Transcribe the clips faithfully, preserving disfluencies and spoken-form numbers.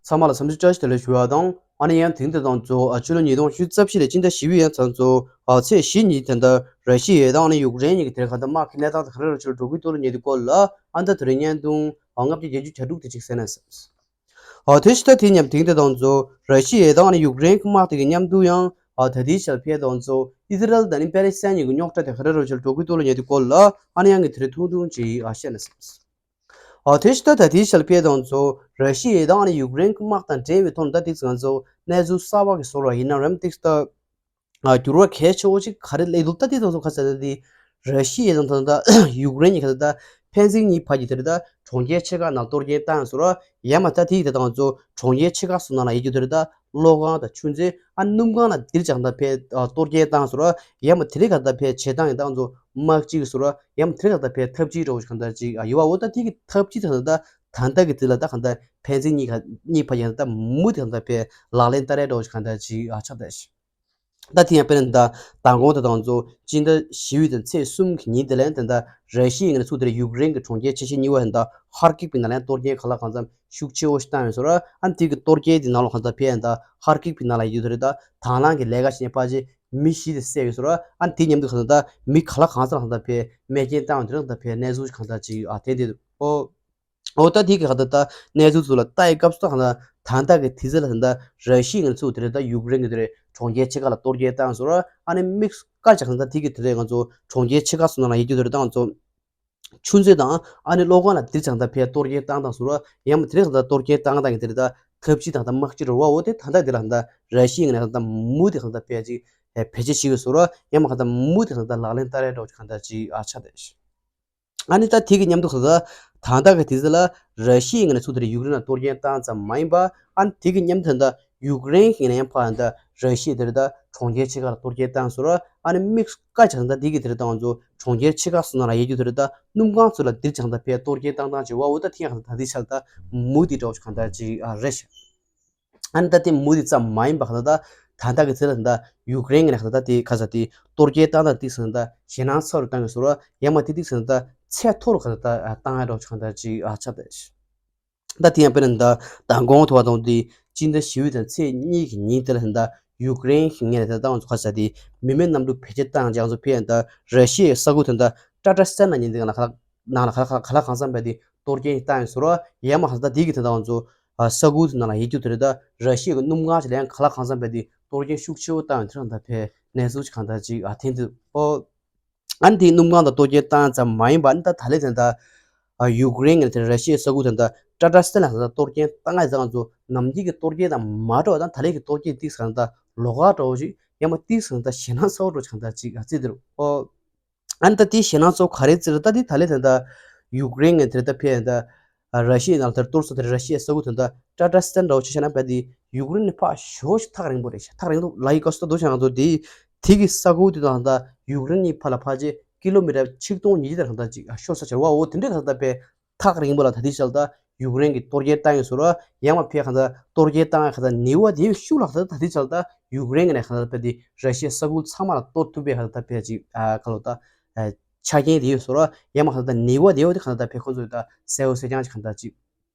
ཚང་མ་ལ་འཚམས་འདྲི་བཀྲ་ཤིས་བདེ་ལེགས་ཞུ་བ་དང་། ཨ་ནི་ཡང་དེང་དེ་དང་གཙོ་བོ་ཕྱི་ལོ་ཉིས་སྟོང་ཉི་ཤུ་རྩ་བཞི་ལོའི་སྤྱི་ཟླ་བཞི་པའི་ཡང་ཚང་གཙོ་བོ་ཚེས་བཞི་ཉིན་དེ་འདྲ་ར་ཤི་ཡའི་དང་ཨ་ནི་ཡུཀ་རེན་གཉིས་ཀྱི་དེར་གང་ལྟར་དམག་གི་གནས་སྟངས་དེ་ག་རེ་རེད་ཅེས་འགྲོ་གི་འདུག་ལ་ཉེ་དུས་སྐོར་ལ་ཨ་ནི་ད་དེ་རིང་བརྙན་ཐུང་ལྔ་བརྒྱ་བརྒྱད་ཅུ་གྱ་དྲུག་དེ་ཅིག་གསན་ན་བསམས། ཨ་དེ་ཕྱི་ཟླ་དེའི་མཉམ་དེང་དེ་དང་གཙོ་བོ་ར་ཤི་ཡའི་དང་ཨ་ནི་ཡུཀ་རེན་གྱི་དམག་དེ་གི་མཉམ་དུ་ཡང་ཨ་ད་ལྟའི་ཆར་ཕེབས་དང་གཙོ་བོ་ཨི་ཟི་རལ་དང་ཨ་ནི་པེ་ལི་སི་ཐན་གཉིས་ཀྱི་རྙོག་དྲ་དེ་ག་རེ་རེད་ཅེས་འགྲོ་གི་འདུག་ལ་ཉེ་དུས་སྐོར་ལ་ཨ་ནི་ཡང་གི་དེ་རིང་ཐུང་ཐུང་ཅིག་ཨ་བཤད་ན་བསམས། ཨ་དེ་ཕྱི་ཟླ་ད་ལྟའི་ཆར་ཕེབས་དང་གཙོ་བོ་ར་ཤི་ཡའི་དང་ཨ་ནི་ཡུཀ་རེན་གྱི་དམག་དང་འབྲེལ་བའི་ཐོག་ནས་ད་ཏིག་ཙམ་ང་ཚོ་གནས་ཚུལ་གསར་བ་གི་བཟོ་འདྲ་ཡིན་ན་རེད་ཏིག་ཙམ་ད་འགྱུར་བ་གལ་ཆེ་བོ་ཅིག་ག་རེ་སླེབས་འདུག་ད་ཏིག་ཙམ་ཚོ་ཁ་ཚ་ད་དེ་ར་ཤི་ཡའི་དང་ད་ལྟ་ཡུཀ་རེན་གཉིས་ཁ་ཚ་ད་ཕན་ཚུན་གཉིས་བར་གྱི་དེ་རེད་ད་གྲོང་ཁྱེར་ཆེ་ཁག་ནང་གཏོར་སྐྱོན་བཏང་སོང་ར་ཡང་མ་ད་དེ་ཡི་དེ་དང་ང་ཚོ་གྲོང་ཁྱེར་ཆེ་ཁག་སོགས་ནང་ལ་ཡོད་རྒྱུ་དེ་རེད་ད། གློག་ཁང་དང་ཆུ་མཛོད་ཨ་སྣུམ་ཁང་ལ་དེར་ཀྱང་ད་ཕེ་གཏོར་སྐྱོན་བཏང་སོང་ར་ཡང་མ་དེ་རིང་ག་ད་ཕེ་བྱེད་སྟངས་ཡིན་ད་ང་ཚོ་དམག་གཅིག་སོང་ར་ཡང་མ་དེ་རིང་ག་ད་ཕེ་ཐབས་གཅིག་འདྲ་བོ་ཞིག་གང་ལྟར་ཅིག་ཡོད་པ་འོ་ད་དེ་གི་ཐབས་གཅིག་ད་ད་ད་ལྟ་གི་དེ་ལ་ད་གང་ལྟར་ཕན་ཚུན་གཉིས་ཁ་གཉིས་ཕ་ཡང་ད་མུ་དེ་གང་ལྟར་ཕེ་ལག་ལེན་བསྟར་ཡ་འདྲ་བོ་ཞིག་གང་ལྟར་ཅིག་ཆགས་ད་ཤི། ད་དེ་ཡང་དཔེར་ན་ད་མདང་དགོང་དེ་དང་ཚོ་སྤྱི་ཟླ་བཞི་པའི་དང་ཚེས་གསུམ་གྱི་ཉིན་དེ་ལ་ཡང་དེ་ད་ར་ཤི་ཡའི་ངོས་ནས་ཚུགས་དེ་ར་ཡུཀ་རེན་གྱི་གྲོང་ཁྱེར་ཆེ་ཤོས་གཉིས་པ་ཡང་ད་ཧར་ཀིབ་ཀྱི་ནང་ལ་ཡང་གཏོར་སྐྱོན་ག་ལ་གང་འཚམ་ཤུགས་ཆེ་བོ་ཞིག་བཏང་ཡོད་ཟེར་ར། ཨ་ནི་དེ་གི་གཏོར་སྐྱོན་དེ་ནང་ལ་གང་ད་ཕེ་ཡང་ད་ཧར་ཀིབ་ཀྱི་ནང་ལ་ཡོད་དུས་དེ་རེད་ད་དང་བླངས་ཀྱི་ལས་ཀ་བྱེད་མཁན་ཕལ་ཆེར་མི་བཞི་དེ་བསད་ཡོད་ཟེར་ར། ཨ་ནི་དེ་མཉམ་དུ་གང་ད་མི་ག་ལ་གང་འཚམ་གང་ད་ཕེ་རྨས་སྐྱོན་བཏང་ཡོད་དེ་ར་གང་ད་ཕེ་གནས་ཚུལ་གང་ད་ཅིག་ཨ་དེ་འདི་ཨོ། འོ་ད་དེ་གི་ཁ་ད་ད་གནས་ཚུལ་ཚོ་ལ་ལྟ་ཡི་སྐབས་སུ་ཁ་ད་ད་ལྟ་གི་དུས་ཚོད་ལ་ད་ད་ར་ཤི་ཡའི་ངོས་ནས་ཚུགས་དེ་རེད་ད་ཡུཀ་རེན་གྱི་དེ་རེད་གྲོང་ཁྱེར་ཆེ་ཁག་ལ་གཏོར་སྐྱོན་བཏང་སོང་ར། ཨ་ནི་དམིགས་བཀར་ཅིག་ད་ད་དེ་གི་དེ་རེད་ང་ཚོ་གྲོང་ཁྱེར་ཆེ་ཁག་སོགས་ནང་ལ་ཡོད་རྒྱུ་དེ་རེད་ད་ང་ཚོ་ཆུ་མཛོད་དང་ཨ་ནི་གློག་ཁང་ལ་དེ་ཅང་ད་ཕེ་གཏོར་སྐྱོན་བཏང་བཏང་སོང་ར། ཡང་མ་དེ་རེད་ད་གཏོར་སྐྱོན་བཏང་བཏང་གི་དེ་རེད་ད་ཐབས་ཇུས་དང་ད་དམག་སྤྱི་རེད་བ། འོ་དེ་ད་ད་དེ་ལ་ད་ར་ཤི་ཡའི་ངོས་ནས་ད་མུ་དེ་ཁ་ད་ཕེ་ཅིག་བེད་སྤྱོད་བྱེད་ཀྱི་སོང་ར། ཡང་མ་ཁ་ད་མུ་དེ་ཁ་ད་ལག་ལེན་བསྟར་ཡ་འདྲ་བོ་ཅིག་གང་ད་ཅིག་ཨ་ཆགས་བསྡད་ཤག་ཨ་ནི་ད་དེ་གི་མཉམ་དུ་ད་ད་ད་ལྟ་གི་དུས་ཚོད་ལ་ར་ཤི་ཡའི་ངོས་ནས་ཚུགས་དེ་རེད་ཡུཀ་རེན་ལ་གཏོར་སྐྱོན་བཏང་ཙམ་མ་ཡིན་པ། ཨ་ནི་དེ་གི་མཉམ་དུ་ད་ཡུཀ་རེན་གྱི་ངོས་ནས་ཡང་ཕར་ད་ར་ཤི་ཡ་དེ་རེད་ད་གྲོང་ཁྱེར་ཆེ་ཁག་ལ་གཏོར་སྐྱོན་བཏང་སོང་ར། ཨ་ནི་དམིགས་བཀར་ཅིག་ད་དེ་གི་དེ་རེད་ད་ང་ཚོ་གྲོང་ཁྱེར་ཆེ་ཁག་སོགས་ནང་ལ་ཡོད་རྒྱུ་དེ་རེད་ད་སྣུམ་ཁང་ཚོ་ལ་དེ་ཅང་ད་ཕེ་གཏོར་སྐྱོན་བཏང་བཏང་ཅིག་བ། འོ་ད་དེ་ཡང་ད་དེ་ཆ་ལ་ད་མུ་དེ་འདྲ་བོ་ཅིག་གང་ད་ཅིག་ཨ་རེད་ཤག་ཨ་ནི་ད་དེ་མུ་དེ་ཙམ་མ་ཡིན་པ་ག་ད་ད་ད་ལྟ་གི་ཚེ་ལ་ད་ཡུཀ་རེན་གྱི་ནས་ག་ད་ད་དེ་ག་ས་དེ་གཏོར་སྐྱོན་བཏང་ད་དེ་ཟེར་ན་ད་ཞེད་སྣང་ཚ་རུ་བཏང་གི་སོང་ར། ཡང་མ་དེ་དེ་ཟེར་ན་ད་ཚད་མཐོ་རུ་ག་ད་ད་བཏང་ཡ་འདྲ་བོ་ཅིག་ག་ད་ཅིག་ཨ་ཆགས་བསྡད་ཤག་ད་དེ་ཡང་དཔེར་ན་ད་མདང་དགོང་ཐོག་དང་དེ་སྤྱི་ཟླ་བཞི་པའི་དང་ཚེས་གཉིས་ཀྱི་ཉིན་དེ་ལ་ད་ཡུཀ་རེན་གྱི་ངོས་ནས་ད་ང་ཚོ་ག་ས་དེ་མི་མེད་གནམ་གྲུ་བེད་སྤྱོད་བཏང་ཅིག་ང་ཚོ་ཕེ་ཡང་ད་ར་ཤི་ཡའི་ས་ཁུལ་དེ་ད་ཏ་ཏྲ་སི་ཐན་ལ་ཉིན་དེ་ག་ལ་ག་ལ་ནང་ལ་ག་ལ་ག་ལ་ག་ལ་གང་འཚམ་བས་དེ་གཏོར་སྐྱོན་བཏང་ཡོད་ཟེར་ར། ཡང་མ་ཧ་ད་དེ་གི་དེ་དང་ཚོ་ས་ཁུལ་དེ་ནང་ལ་ཡོད་རྒྱུ་དེ་རེད་ད་ར་ཤི་ཡའི་གི་སྣུམ་ཁང་ཞིག་ལ་ཡང་ག་ལ་གང་འཚམ་བས་དེ་གཏོར་སྐྱོན་ཤུགས་ཆེ་བོ་བཏང་ཡོད་དེ་རང་ད་ཕེ་གནས་ཚུལ་ཅིག་གང་ལྟར་ཅིག་ཨ་ཐེན་དུ་ཨོ། ཨ་ནི་དེ་སྣུམ་ཁང་དང་གཏོར་སྐྱོན་བཏང་ཙམ་མ་ཡིན་པ་ཨ་ནི་ད་ད་ལེ་དེ་ད་ཡུཀ་རེན་གི་དེ་ར་ཤི་ཡའི་ས་ཁུལ་དེ་ད་ཏ་ཏྲ་སི་ཐན་ལ་ད་གཏོར་སྐྱོན་བཏང་ཡོད་དེ་ང་ཚོ་ནམ་རྒྱུན་གི་གཏོར་སྐྱོན་དང་མ་འདྲ་བ་དང་ད་ལེ་གི་གཏོར་སྐྱོན་དེ་གང་ལྟར་ལོགས་ཀ་འདྲ་བོ་ཞིག་ཡང་མ་དེ་གང་ལྟར་ཞེད་སྣང་ཚ་བོ་འདྲ་བོ་ཅིག་གང་ལྟར་ཅིག་ཨ་ཙི་དེ་རུ་ཨོ། ཨ་ནི་ད་དེའི་ཞེད་སྣང་ཚོ་ག་རེ་ཟེར་ད་དེ་ད་ལེ་དེ་ད་ཡུཀ་རེན་གི་དེ་ད་ཕེ་ད་ར་ཤི་ཡའི་ནང་དེར་གཏོར་ས་དེ་ར་ཤི་ཡའི་ས་ཁུལ་དེ་ད་ཏ་ཏྲ་སི་ཐན་འདྲ་བོ་ཆ་བཞག་ན་བས་དེ་ཡུཀ་རེན་ནི་ཕག་ཞོ་ཞིག་ཐག་རིང་པོ་རེད་ཤག་ཐག་རིང་པོ་ལ་ཡི་ག་སོ་ད་དུ་ཆ་ང་ཚོ་དེ་དེ་གི་ས་ཁུལ་དེ་དང་ད་ཡུཀ་རེན་ནི་ཕ་ལ་ཕ་ཅེ་ཀི་ལོ་མི་ཊར་ཆིག་སྟོང་ཉིས་བརྒྱ་དང་ད་ཅིག་ཤོར་ས་ཆེར་བ་འོ་དེ་འདྲའི་ག་ད་ཕེ་ཐག་རིང་པོ་ལ་ད་དེ་ཆ་ལ་ད་ཡུཀ་རེན་གི་གཏོར་སྐྱོན་བཏང་ཡོད་ཟེར་ར། ཡང་མ་ཕེ་ག་ད་གཏོར་སྐྱོན་བཏང་ཡ་ག་ད་ནུས་པ་དེ་ཤུགས་ལ་ག་ད་ད་དེ་ཆ་ལ་ད་ཡུཀ་རེན་གི་ནས་ག་ད་ཕེ་དེ་ར་ཤི་ཡའི་ས་ཁུལ་ཚང་མ་ལ་གཏོར་ཐུབ་པའི་ག་ད་ད་ཕེ་ཅིག་ཨ་ག་ལོ་ད་ཨ་ཆ་རྐྱེན་དེ་ཡོད་ཟེར་ར། ཡང་མ་ག་ད་ད་ནུས་པ་དེ་ཡོད་དེ་ག་ད་ད་ཕེ་ཁོ་ཚོས་ད་གསལ་བོ་གསལ་རྐྱང་ཅིག་ག་ད་ཅིག་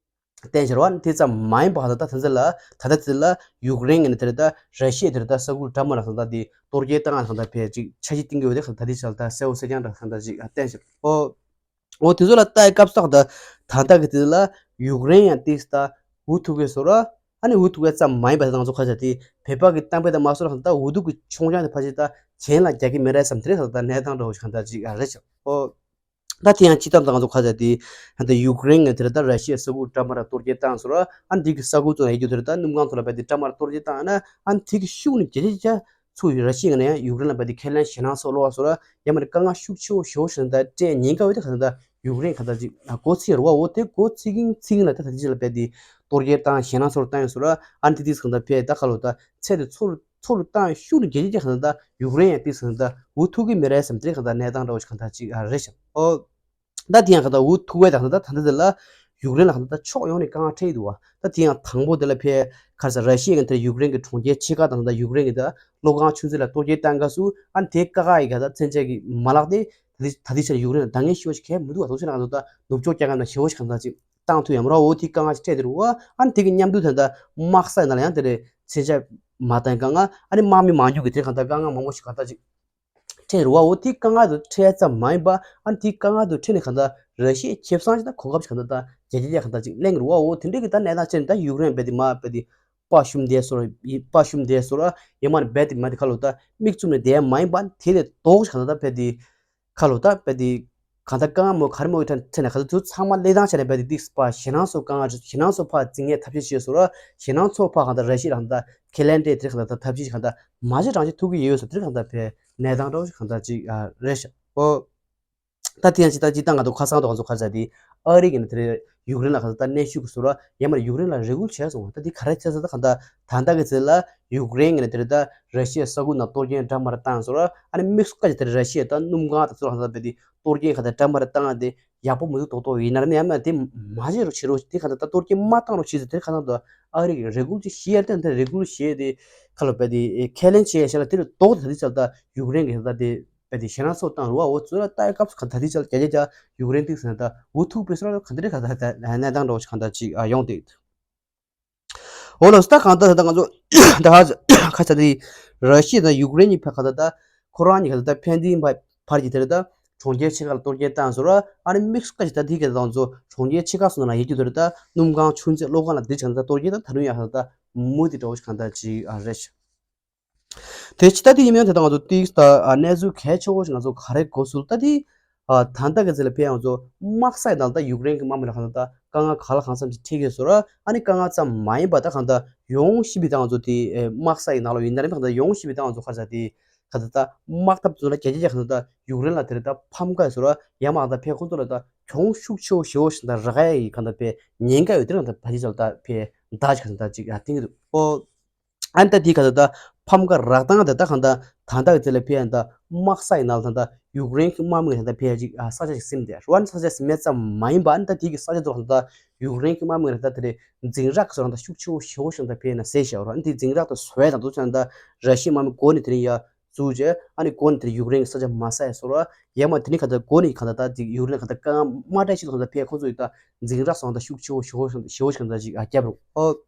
བསྟན་ཕྱིར་བ་ནི་དེ་ཙམ་མ་ཡིན་པ་ག་ད་ད་ད་ལ་ད་ད་དེ་ལ་ཡུཀ་རེན་གི་ནས་དེ་ལ་ད་ར་ཤི་ཡའི་དེ་ལ་ད་ས་ཁུལ་འདྲ་མི་འདྲ་ག་ད་དེ་གཏོར་སྐྱོན་བཏང་ཡ་ག་ད་ཕེ་ཅིག་ཆ་གཞི་བཏིང་གི་ཡོད་དེ་ག་ད་ད་དེ་ཆ་ལ་ད་གསལ་བོ་གསལ་རྐྱང་འདྲ་ག་ད་ཅིག་བསྟན་ཕྱིར་ཨོ། འོ་དེ་ཚོ་ལ་ལྟ་ཡི་སྐབས་སུ་ད་ད་ལྟ་གི་དེ་ལ་ཡུཀ་རེན་ཡང་ཏིག་ད་འུ་ཐུག་གི་སོ་ར། ཨ་ནི་འུ་ཐུག་གི་ཙམ་མ་ཡིན་པ་ད་ང་ཚོ་ཁ་ཆ་དེ་བོད་པ་གི་གཏམ་དཔེ་ད་མ་སོ་ར་ད་འུ་ཐུག་གི་མཆོང་རྐྱང་དེ་ཕ་ཆེ་ད་གྱེན་ལ་རྒྱག་གི་མེད་རེད་བསམ་དེ་རེད་ད་གནས་སྟངས་འདྲ་བོ་ཞིག་གང་ལྟར་ཅིག་ཨ་རེད་ཤག་ཨོ། ད་དེ་ཡང་སྤྱི་བཏང་ད་ང་ཚོ་ཁ་ཆ་དེ་ད་ཡུཀ་རེན་གི་དེ་རེད་ད་ར་ཤི་ཡའི་ས་ཁུལ་འདྲ་མི་འདྲ་གཏོར་སྐྱོན་བཏང་སོ་ར། ཨ་ནི་དེ་གི་ས་ཁུལ་ཚོ་ལ་ཡོད་རྒྱུ་དེ་རེད་ད་སྣུམ་ཁང་ཚོ་ལ་བས་དེ་འདྲ་མི་འདྲ་གཏོར་སྐྱོན་བཏང་ན་ཨ་ནི་དེ་གི་ཤུགས་ནི་ཇེ་ཆེ་ཇེ་ཆེ། ཚུགས་ཡོད། ར་ཤི་ཡ་ནས་ཡུཀ་རེན་ལ་བས་དེ་ཁས་ལེན་ཞེད་སྣང་སོགས་ལོག་སོང་ར། ཡང་མ་ནི་དཀའ་ངལ་ཤུགས་ཆེ་བོ་ཞེ་བོ་ཞིག་ད་སྤྲད་ཉེན་ཁ་ཡོད་དེ་ག་ད་ཡུཀ་རེན་ག་ད་ཅིག་མགོ་ཚིག་རུ་བ་འོ་དེ་མགོ་ཚིག་གིན་ཚིག་གིན་ལ་ད་ད་ཅིག་ལ་བས་དེ་གཏོར་སྐྱོན་བཏང་ཞེད་སྣང་ཚོར་བཏང་ཡོད་སོང་ར། ཨ་ནི་དེ་དེ་ག་ད་བས་ད་ག་ལོ་ད་ཚད་དེ་ཚོ་རུ་ཚོ་རུ་བཏང་ཤུགས་ནི་རྒྱལ་རྒྱལ་ག་ད་ཡུཀ་རེན་ཡང་དེ་ག་ད་འུ་ཐུག་གི་མི་རེད་བསམ་དེ་ག་ད་གནས་སྟངས་འདྲ་བོ་ཞིག་ག་ད་ཅིག་ཨ་རེད་ཤག་ཨོ། ད་དེ་ཡང་ག་ད་འུ་ཐུག་པའི་ད་ད་ད་ད་ད་ལ་ཡུཀ་རེན་ལ་ག་ད་ཕྱོགས་ཡོངས་ནས་དཀའ་ངལ་འཕྲད་ཡི་འདུག་བ། ད་དེ་ཡང་དང་པོ་དེ་ལ་ཕེ་ཁར་ས་ར་ཤི་ཡ་གི་དེར་ཡུཀ་རེན་གི་གྲོང་ཁྱེར་ཆེ་ཁག་དང་ད་ཡུཀ་རེན་གི་ད་གློག་ཁང་ཆུ་མཛོད་ལ་གཏོར་སྐྱོན་བཏང་སྐབས་སུ་ཨ་ནི་དེ་ཀ་ཁ་ཡི་ག་ད་མཚོན་ཆ་གི་མ་ལག་དེ་ད་དེ་ད་དེ་ཆར་ཡུཀ་རེན་ལ་འདང་ངེས་ཤོར་ཞིག་གས་མི་འདུག་བ། དོགས་ཆེ་ན་ག་ད་ད་ནུབ་ཕྱོགས་རྒྱལ་ཁབ་ན་ཞེ་བོ་ཞིག་ག་ད་ཅིག་ བཏང་ཐུབ་ཡ་མ་རེད་བ། འོ་དེ་དཀའ་ངལ་ཞིག་འཕྲད་དེ་རེད་བ། ཨ་ནི་དེ་གི་མཉམ་དུ་ད་ལྟ་དམག་ས་ཡི་ནང་ལ་ཡང་དེ་རེད། མཚོན་ཆ་མ་བཏང་དཀའ་ངལ། ཨ་ནི་དམག་མི་མ་འཇུག་གི་དེ་གང་ལྟར་དཀའ་ངལ་མང་པོ་ཞིག་གང་ལྟར་ཅིག་འཕྲད་རེད་བ། འོ་དེ་དཀའ་ངལ་དུ་འཕྲད་ཙམ་མ་ཡིན་པ། ཨ་ནི་དེ་དཀའ་ངལ་དུ་འཕྲད་ནས་གང་ལྟར་ར་ཤི་ཡས་ཁེ་བཟང་ཞིག་དང་གོ་སྐབས་ཞིག་གང་ལྟར་ད་རྒྱ་ཆེ་རྒྱ་གང་ལྟར་ཅིག་གླེང་རེད་བ། འོ་དེ་འདྲ་གི་ད་གནས་སྟངས་ཅིག་ནས་ད་ཡུཀ་རེན་རྦད་དེ་མ་རྦད་དེ་དཔའ་ཞུམ་བསྡད་སོང་ར། དཔའ་ཞུམ་བསྡད་སོང་ར། ཡང་མ་རྦད་དེ་མ་དེ་ཁ་ལོ་ད་མིག་བཙུམ་ནས་བསྡད་མ་ཡིན་པ། དེ་ལས་ལྡོག་ཞིག་གང་ལྟར་ད་རྦད་དེ་ཁ་ལོ་ད་རྦད་དེ་གང་ལྟར་དཀའ་ངལ་མོ་ག་རེ་མོ་ཡོད་ཁྲ་ཚེ་ན་ག་ཚོད་ཚང་མ་ལས་སྟངས་བྱས་ནས་རྦད་དེ་ཏིག་པ་ཞེད་སྣང་ཚོ་དཀའ་ངལ་ཞེད་སྣང་ཚོ་ཕར་འཛིང་ངེས་ཐབས་ཤེས་བྱས་སོང་ར། ཞེད་སྣང་ཚོ་ཕར་གང་ལྟར་ར་ཤི་རང་ད་ཁེ་ལན་ཏེ་དེ་གང་ལྟར་ད་ཐབས་ཤེས་གང་ལྟར་མ་བྱེད་རང་བྱེད་ཐུབ་ཀྱི་ཡོད་སོ། དེ་གང་ལྟར་བས་གནས་སྟངས་འདྲ་བོ་ཞིག་གང་ལྟར་ཅིག་རེད་ཤག་ཨོ། ད་དེ་ཡང་ཅི་ལྟར་ཅི་ལྟར་ང་ཚོ་ཁ་སང་དུ་ང་ཚོ་ག་ཚ་དེ་ཨ་རི་གི་ནི་དེ་རེད། ཡུཀ་རེན་ལ་ག་ཚ་ད་གནོན་ཤུགས་ཀྱི་ཟུར་ཡང་མར་ཡུཀ་རེན་ལ་རེ་སྐུལ་བྱས་སོང་བ། ད་དེ་ག་རེ་བྱས་ས་ད་ག་ད་ད་ལྟ་གི་ཚེ་ལ་ཡུཀ་རེན་གི་ནི་དེ་རེད། ད་ར་ཤི་ཡ་ས་ཁུལ་ནང་གཏོར་སྐྱོན་འདྲ་མར་བཏང་སོང་ར། ཨ་ནི་དམིགས་སུ་བཀར་གྱི་དེ་རེད། ར་ཤི་ཡ་ད་སྣུམ་ཁང་དང་ཚོ་ག་ད་བས་དེ་གཏོར་སྐྱོན་ག་ད་འདྲ་མར་བཏང་དེ་ཡག་པོ་མི་འདུག་ཏོག་ཏོག་ཡིན་ན་ར་ནི་ཡང་ན་དེ་མ་བྱེད་རོགས་བྱེད་རོགས། དེ་ག་ད་ད་གཏོར་སྐྱོན་མ་བཏང་རོགས་བྱེད་ཟེར། དེ་ག་ད་ད་ཨ་རི་གི་རེ་སྐུལ་ཅིག་བྱེད་ཡ་དེ་དེ་རེ་སྐུལ་བྱེད་དེ་ཁ་ལོ་བས་དེ་ཁས་ལེན་བྱེད་ཡ་ཤ་ལ་དེ་རུ་ལྡོག་དེ་ད་དེ་ཚ་ད་ཡུཀ་རེན་གི་ད་དེ། བས་དེ་ཞེད་སྣང་ཚོ་བཏང་རུ་བ། འོ་ཚོ་ལ་ལྟ་སྐབས་སུ་ག་ད་དེ་ཅག་རྒྱ་རྒྱ་རྒྱ་ཡུཀ་རེན་ཏིག་ཟེར་ན་ད་འུ་ཐུག་པའི་སོ་ལ་ག་འདྲ་ག་ད་ད་གནས་སྟངས་འདྲ་བོ་ཞིག་གང་ད་ཅིག་ཨ་ཡོང་དེ། འོ་ལོ་ད་གང་ད་ད་ང་ཚོ་ད་ཧ་ཁ་ཆ་དེ་ར་ཤི་ཡ་དང་ཡུཀ་རེན་གཉིས་ཕ་ག་ད་ད་ཁོ་རང་གཉིས་ག་ད་ད་ཕན་ཚུན་བར་གྱི་དེར་ད་གྲོང་ཁྱེར་ཆེ་ཁག་ལ་གཏོར་སྐྱོན་བཏང་སོང་ར། ཨ་ནི་དམིགས་སུ་བཀར་གྱི་ད་དེ་ག་ད་ང་ཚོ་གྲོང་ཁྱེར་ཆེ་ཁག་སོང་ན་ཡིད་རྒྱུ་དེར་ད་སྣུམ་ཁང་ཆུ་མཛོད་གློག་ཁང་ལ་དེ་ཅང་ད་གཏོར་སྐྱོན་ད་ད་རུང་ཡ་ག་ད་ད་མུ་དེ་འདྲ་བོ་ཞིག་གང་ད་ཅིག་ཨ་རེད། དེ་ཕྱི་ལྟ་དེ་ཡིན་མིན་དེ་དང་ང་ཚོ་ཏིག་ད་གནས་ཚུལ་གལ་ཆེ་བོ་ཞིག་ང་ཚོ་ག་རེ་གོ་ཚུལ་ལྟ་དེ། ད་ལྟ་གི་ཚེ་ལ་ཕེ་ང་ཚོ་དམག་ས་ཡི་ནང་ད་ཡུཀ་རེན་གྱི་དམག་མི་ལ་གང་ལྟར་དཀའ་ངལ་ག་ལ་གང་འཚམ་ཞིག་འཕྲད་ཀྱི་ཡོད་སོ་ར། ཨ་ནི་དཀའ་ངལ་ཙམ་མ་ཡིན་པ་ད་གང་ལྟར་ཡོང་ཤི་བི་ད་ང་ཚོ་དེ་དམག་ས་ཡི་ནང་ལ་ཡིན་ན་རེད། གང་ལྟར་ཡོང་ཤི་བི་ད་ང་ཚོ་ག་ས་དེ་ག་ད་ད་དམག་འཐབ་ཚོ་ལ་རྒྱ་རྒྱ་རྒྱ་གང་ལྟར་ད་ཡུཀ་རེན་ལ་དེ་རེད་ད་ཕམ་ཁ་ཡོད་སོ་ར། ཡང་མ་གང་ལྟར་ཕེ་ཁོང་ཚོ་ལ་ད་གྱོང་ཤུགས་ཆེ་བོ་ཞེ་བོ་ཞིག་ད་ར་ག་ཡ་ཡི་གང་ལྟར་ཕེ་ཉེན་ཁ་ཡོད་དེ་རང་ད་ཕ་ཅི་ཚོ་ལ་ད་ཕེ་ད་ཅི་གང་ལྟར་ཅིག་ཡ་ཏིང་གི་འདུག་ཨོ། ཨ་ནི་ད་དེའི་ཁ་ད་ད་ཕམ་ཁ་རག་སྟངས་དེ་ད་གང་ད་ད་ད་གི་དེ་ལ་ཕེ་ཡང་ད་དམག་ས་ཡི་ནང་ལ་ད་ད་ཡུཀ་རེན་གྱི་དམག་མི་ངས་ད་ཕེ་ཡ་ཅིག་ས་ཆ་ཞིག་སིམ་དེ་རུ་ཨ་ནི་ས་ཆ་སིམ་མེད་ཙམ་མ་ཡིན་པ། ཨ་ནི་ད་དེ་གི་ས་ཆ་ཐོག་ད་ད་ཡུཀ་རེན་གྱི་དམག་མི་ངས་ད་དེ་རེད་འཛིང་རགས་སོགས་ད་ཤུགས་ཆེ་བོ་ཞེ་བོ་ཞིག་ད་ཕེ་ན་ཟེར་བཞག་རུ། ཨ་ནི་དེ་འཛིང་རགས་ད་བཟོ་ཡ་དང་དུ་ཆ་ད་ར་ཤི་ཡའི་དམག་མི་འགོ་ནས་དེ་རིང་ཡ་བཙུགས་རྗེས་ཨ་ནི་འགོ་ནས་དེ་རིང་ཡུཀ་རེན་གྱི་ས་ཆ་མ་ས་ཡ་སོ་ར། ཡ་མ་དེ་ནི་ག་ད་འགོ་ནས་ག་ད་ད་དེ་ཡུཀ་རེན་ག་ད་དཀའ་ངལ་མ་འཕྲད་ཤི་ཐོག་ད་ཕེ་ཁོང་ཚོ་ཡི་ད་འཛིང་རགས་སོགས་ད་ཤུགས་ཆེ་བོ་ཞེ་བོ་ཞེ་བོ་ཞིག་ད་ཅིག་ཨ་རྒྱབ་རུ་ཨོ།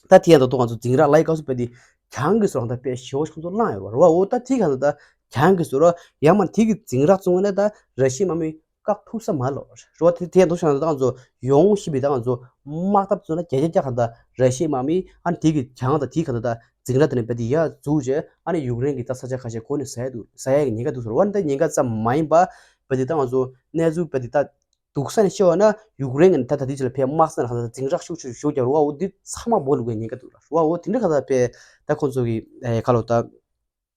ད་དེ་ཡང་ད་དུང་ང་ཚོ་འཛིང་རགས་ལ་ཡི་སྐབས་སུ་བས་དེ་གྱང་གི་སོ་རང་ད་ཕེ་ཞེ་བོ་ཞིག་ཁོང་ཚོ་བླངས་ཡོད་ར་བ། འོ་ད་དེ་ག་ད་ད་གྱང་གི་སོ་ར། ཡང་མ་དེ་གི་འཛིང་རགས་བཙོང་ན་ད་ར་ཤི་ཡའི་དམག་མི་བཀག་ཐུབ་ས་མ་ལོ་ར་བ། དེ་དེ་ཡང་དུ་ཤ་ན་ད་ང་ཚོ་ཡོང་ཤི་བི་ད་ང་ཚོ་དམག་འཐབ་ཚོ་ན་རྒྱ་རྒྱ་རྒྱ་ག་ད་ར་ཤི་ཡའི་དམག་མི་ཨ་ནི་དེ་གི་གྱང་ད་དེ་ག་ད་ད་འཛིང་རགས་དེ་ནས་བས་དེ་ཡ་བཙུགས་རྗེས་ཨ་ནི་ཡུཀ་རེན་གྱི་ད་ས་ཆ་ཁ་ཤས་གོ་ནས་ཟ་ཡ་འདུག་ཟ་ཡ་གི་ཉེན་ཁ་འདུག་སོ་ར་བ། ནི་ད་ཉེན་ཁ་ཙམ་མ་ཡིན་པ་བས་དེ་ད་ང་ཚོ་གནས་ཚུལ་བས་དེ་ད། སྡུག་ས་ནས་བཤད་བ་ན་ཡུཀ་རེན་གྱི་ད་ད་དེ་ཅི་ལ་ཕེ་དམག་ས་ན་ག་ད་འཛིང་རགས་ཤུགས་ཆེ་ཤུགས་རྒྱག་རུ་བ། འོ་འདི་ཚང་མ་འབོ་ལུག་པའི་ཉེན་ཁ་འདུག་ར་བ། འོ་དེ་འདྲ་ག་ད་ཕེ་ད་ཁོང་ཚོ་གི་ཁ་ལོ་ད་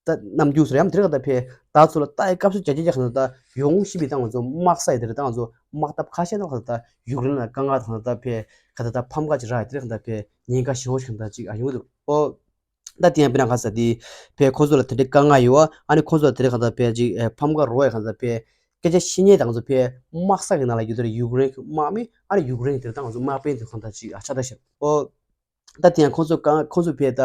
ད་རྣམ་འགྱུར་སོ་ཡང་དེ་འདྲ་ག་ད་ཕེ་ད་ཚོ་ལ་ལྟ་ཡི་སྐབས་སུ་རྒྱ་རྒྱ་རྒྱ་ག་ད་ཡོང་ཤི་བི་ད་ང་ཚོ་དམག་ས་ཡི་དེ་རེད། ད་ང་ཚོ་དམག་འཐབ་ཁ་ཤས་ན་ག་ད་ཡུཀ་རེན་ལ་དཀའ་ངལ་ད་ད་ཕེ་ག་ད་ད་ཕམ་ཁ་ཅིག་རག་ཡི་དེ་འདྲ་ག་ད་ཕེ་ཉེན་ཁ་ཞེ་བོ་ཞིག་ག་ད་ཅིག་ཨ་ཡོང་གི་འདུག་ཨོ། ད་དེ་ཡང་དཔེར་ན་ག་ས་དེ་ཕེ་ཁོ་ཚོ་ལ་དེ་འདྲའི་དཀའ་ངལ་ཡོད་བ། ཨ་ནི་ཁོ་ཚོ་ལ་དེ་འདྲའི་ག་ད་ཕེ་ཅིག་ཕམ་ཁ་རོ་ཡ་ག་ད་ཕེ་སྐད་ཆ་བཤད་མཁན་དང་ཚོ་ཕེ་དམག་ས་གི་ནང་ལ་ཡོད་དེ་ཡུཀ་རེན་གྱི་དམག་མི། ཨ་ནི་ཡུཀ་རེན་གྱི་དེ་ད་ང་ཚོ་དམག་དཔོན་དེ་གང་ད་ཅིག་ཨ་ཆ་ད་ཤར་ཨོ། ད་དེ་ཡང་ཁོ་ཚོ་གང་ཁོ་ཚོ་ཕེ་ད་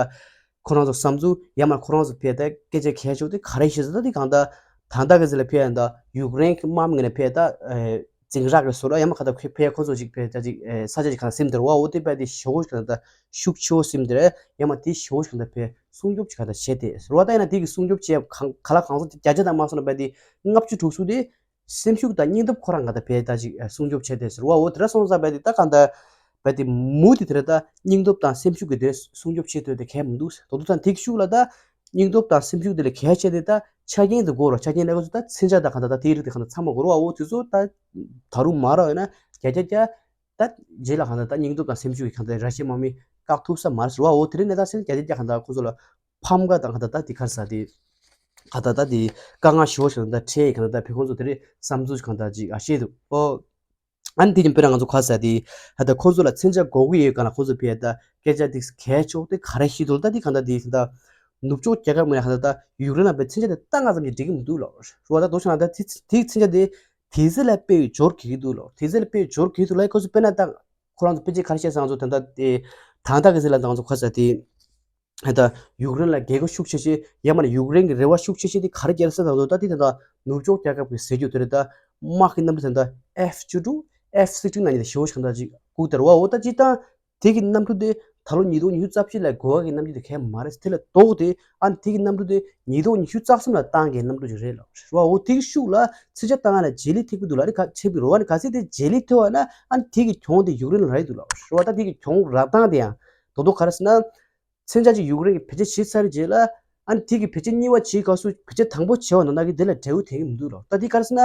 ཁོ་རང་ཚོ་བསམ་ཚུལ་ཡང་མ་ཁོ་རང་ཚོ་ཕེ་ད་སྐད་ཆ་གལ་ཆེ་བ་དེ་ག་རེ་ཤེས་ཟེར་ད་དེ་གང་ད་ད་ད་ག་ཟེར་ལ་ཕེ་ཡང་ད་ཡུཀ་རེན་གྱི་དམག་མི་ངས་ཕེ་ད། འཛིང་རགས་ཀྱི་སོ་ར་ཡང་མ་ག་ད་ཁོས་ཕེ་ཁོ་ཚོ་ཅིག་ཕེ་ད་ཅིག་ས་ཆ་ཅིག་ག་ད་སིམ་དེར་བ། འོ་དེ་ཕེ་དེ་ཞེ་བོ་ཞིག་ག་ད་ཤུགས་ཆེ་བོ་སིམ་དེར་ཡང་མ་དེ་ཞེ་བོ་ཞིག་ག་ད་ཕེ་སྲུང་སྐྱོབ་ཅིག་ག་ད་བྱས་ཏེ་ཟེར་བ། ད་ཡིན་ན་དེ་གི་སྲུང་སྐྱོབ་བྱས་གང་ག་ལ་གང་ཟག་ཅིག་བརྒྱ་ཆ་དང་མ་སོང་ན་ཕེ་དེ་ལྔ་བཅུ་དྲུག་ཅུ་དེ་སེམས་ཤུགས་དང་སྙིང་སྟོབས་ཁོ་རང་ག་ད་ཕེ་ད་ཅིག་སྲུང་སྐྱོབ་བྱས་ཏེ་ཟེར་བ། འོ་དེ་ར་སོང་ཙང་ཕེ་དེ་ད་ག་ད་ཕེ་དེ་མུ་དེ་དེ་ར་ད་སྙིང་སྟོབས་དང་སེམས་ཤུགས་ཀྱི་དེ་སྲུང་སྐྱོབ་བྱེད་ཐུབ་དེ་གལ་མི་འདུག་ཟེར། དོ་དོ་ད་དེ་གི་ཤུགས་ལ་ད། སྙིང་སྟོབས་དང་སེམས་ཤུགས་དེ་ལས་གལ་ཆེ་དེ་ད་ཆ་རྐྱེན་དེ་དགོས་ར། ཆ་རྐྱེན་ལས་ཀ་ཚོ་ད་མཚོན་ཆ་དང་གང་ལྟར་ད་དེའི་རིགས་དེ་གང་ལྟར་ཚང་མ་དགོས་ར་བ། འོ་དེ་ཚོ་ད་ད་རུང་མ་རག་ཡོད་ན་བརྒྱ་ཆ་བརྒྱ་ད་རྗེས་ལ་གང་ལྟར་ད་སྙིང་སྟོབས་དང་སེམས་ཤུགས་ཀྱི་གང་ལྟར་ར་ཤི་ཡའི་དམག་མི་བཀག་ཐུབ་ས་མ་རེད་ཟེར་བ། འོ་དེ་རིང་ནས་ད་སེམས་བརྒྱ་ཆ་བརྒྱ་གང་ལྟར་ཁོ་ཚོ་ལ་ཕམ་ཁ་དང་གང་ལྟར་ད་དེ་ག་རེ་ཟེར་དེ་གང་ལྟར་ད་དེ་དཀའ་ངལ་ཞེ་པོ་ཞིག་གང་ལྟར་འཕྲད་ཡི་གང་ལྟར་ད་ཕེ་ཁོང་ཚོ་དེ་རིང་བསམ་ཚུལ་གང་ལྟར་ཅིག་ཨ་བཤད་འདུག་ཨོ། ཨ་ནི་དེ་ནི་དཔེར་ན་ང་ཚོ་ག་ཟེར་དེ། ད་ལྟ་ཁོ་ཚོ་ལ་མཚོན་ཆ་དགོས་ཀྱི་ཡོད་ག་ལ་ཁོ་ཚོ་ཕེ་ད་སྐད་ཆ་དེ་གལ་ཆེ་དེ་ག་རེ་ཤེས་འདུག་ད་དེ་གང་ལྟར་དེ་ད་ནུབ་ཕྱོགས་རྒྱལ་ཁབ་ངོས་ནས་གང་ལྟར་ད་ཡུཀ་རེན་ལ་ཕེ་མཚོན་ཆ་དེ་ད་ང་ཙམ་གྱིས་འགྲིག་གི་མི་འདུག་ལ། རུ་བ་ད་དོ་ཆ་ན་ད་དེ་དེ་མཚོན་ཆ་དེ་དེ་ཚེ་ལ་ཕེ་ཡི་འབྱོར་གི་འདུག་ལ། དེ་ཚེ་ལ་ཕེ་ཡི་འབྱོར་གི་འདུག་ལ། ཁོ་ཚོ་དཔེར་ན་ད་ཁོ་རང་ཚོ་ཕལ་ཆེར་ག་རེ་བཤད་ས་ང་ཚོ་ད་ལྟ་དེ་ད་ལྟ་གི་ཚེ་ལ་ད་ང་ཚོ་ག་ཟེར་དེ། ད་ཡུཀ་རེན་ལ་རྒྱལ་ཁ་ཤུགས་ཆེ་ཆེ་ཡང་མ་ནི་ཡུཀ་རེན་གྱི་རེ་བ་ཤུགས་ཆེ་ཆེ་དེ་ག་རེ་རྒྱལ་ས་དང་ད་དེ་ད་ནུབ་ཕྱོགས་རྒྱལ་ཁབ་ཀྱི་ཟེར་རྒྱུ་དེ་རེད། ད་དམག་གི་གནམ་གྲུ་དེ་ད་ཨེཕ་བཅུ་དྲུག་ F sixteen ལབ་མཁན་དེ་ཞེ་པོ་ཞིག་གང་ལྟར་ཅིག་སྒུག་བསྡད་རེད་པ། འོ་ད་སྤྱིར་བཏང་དེ་གི་གནམ་གྲུ་དེ་ད་ལོ་ཉིས་སྟོང་ཉི་ཤུ་རྩ་བཞི་ལ་འགོར་བ་གི་གནམ་གྲུ་དེ་གང་ཡང་མ་རེད། དེ་ལས་ལྡོག་སྟེ་ཨ་ནི་དེ་གི་གནམ་གྲུ་དེ་ཉིས་སྟོང་ཉི་ཤུ་རྩ་གསུམ་ལ་བཏང་མཁན་གནམ་གྲུ་ཅིག་རེད་ལབ་རེད་པ། འོ་དེ་གི་ཤུགས་ལ་མཚོན་ཆ་བཏང་ཡ་ལ་བརྗེ་ལེན་ཐེབས་ཀྱི་འདུག་ལབ། ཨ་ནི་ག་ཐེབས་ཀྱི་རེད་པ། ཨ་ནི་གལ་སྲིད་དེ་བརྗེ་ལེན་ཐེབས་པ་ན་ཨ་ནི་དེ་གི་གྱོང་དེ་ཡུཀ་རེན་ལ་རག་གི་འདུག་ལབ་རེད་པ། ད་དེ་གི་གྱོང་རག་སྟངས་དེ་ཡང་ད་དུང་ག་རེ་ཟེར་ན། མཚོན་ཆ་ཅིག་ཡུཀ་རེན་གྱིས་བེད་སྤྱོད་བྱས་ཚར་རྗེས་ལ་ཨ་ནི་དེ་གི་བེད་སྤྱོད་གཉིས་པ་བྱེད་སྐབས་སུ་བེད་སྤྱོད་དང་པོ་བྱས་པ་ནང་ལྟར་གྱི་དེ་ལ་འབྲས་བུ་ཐོན་གྱི་མི་འདུག་ལབ། ད་དེ་ག་རེ་ཟེར་ན།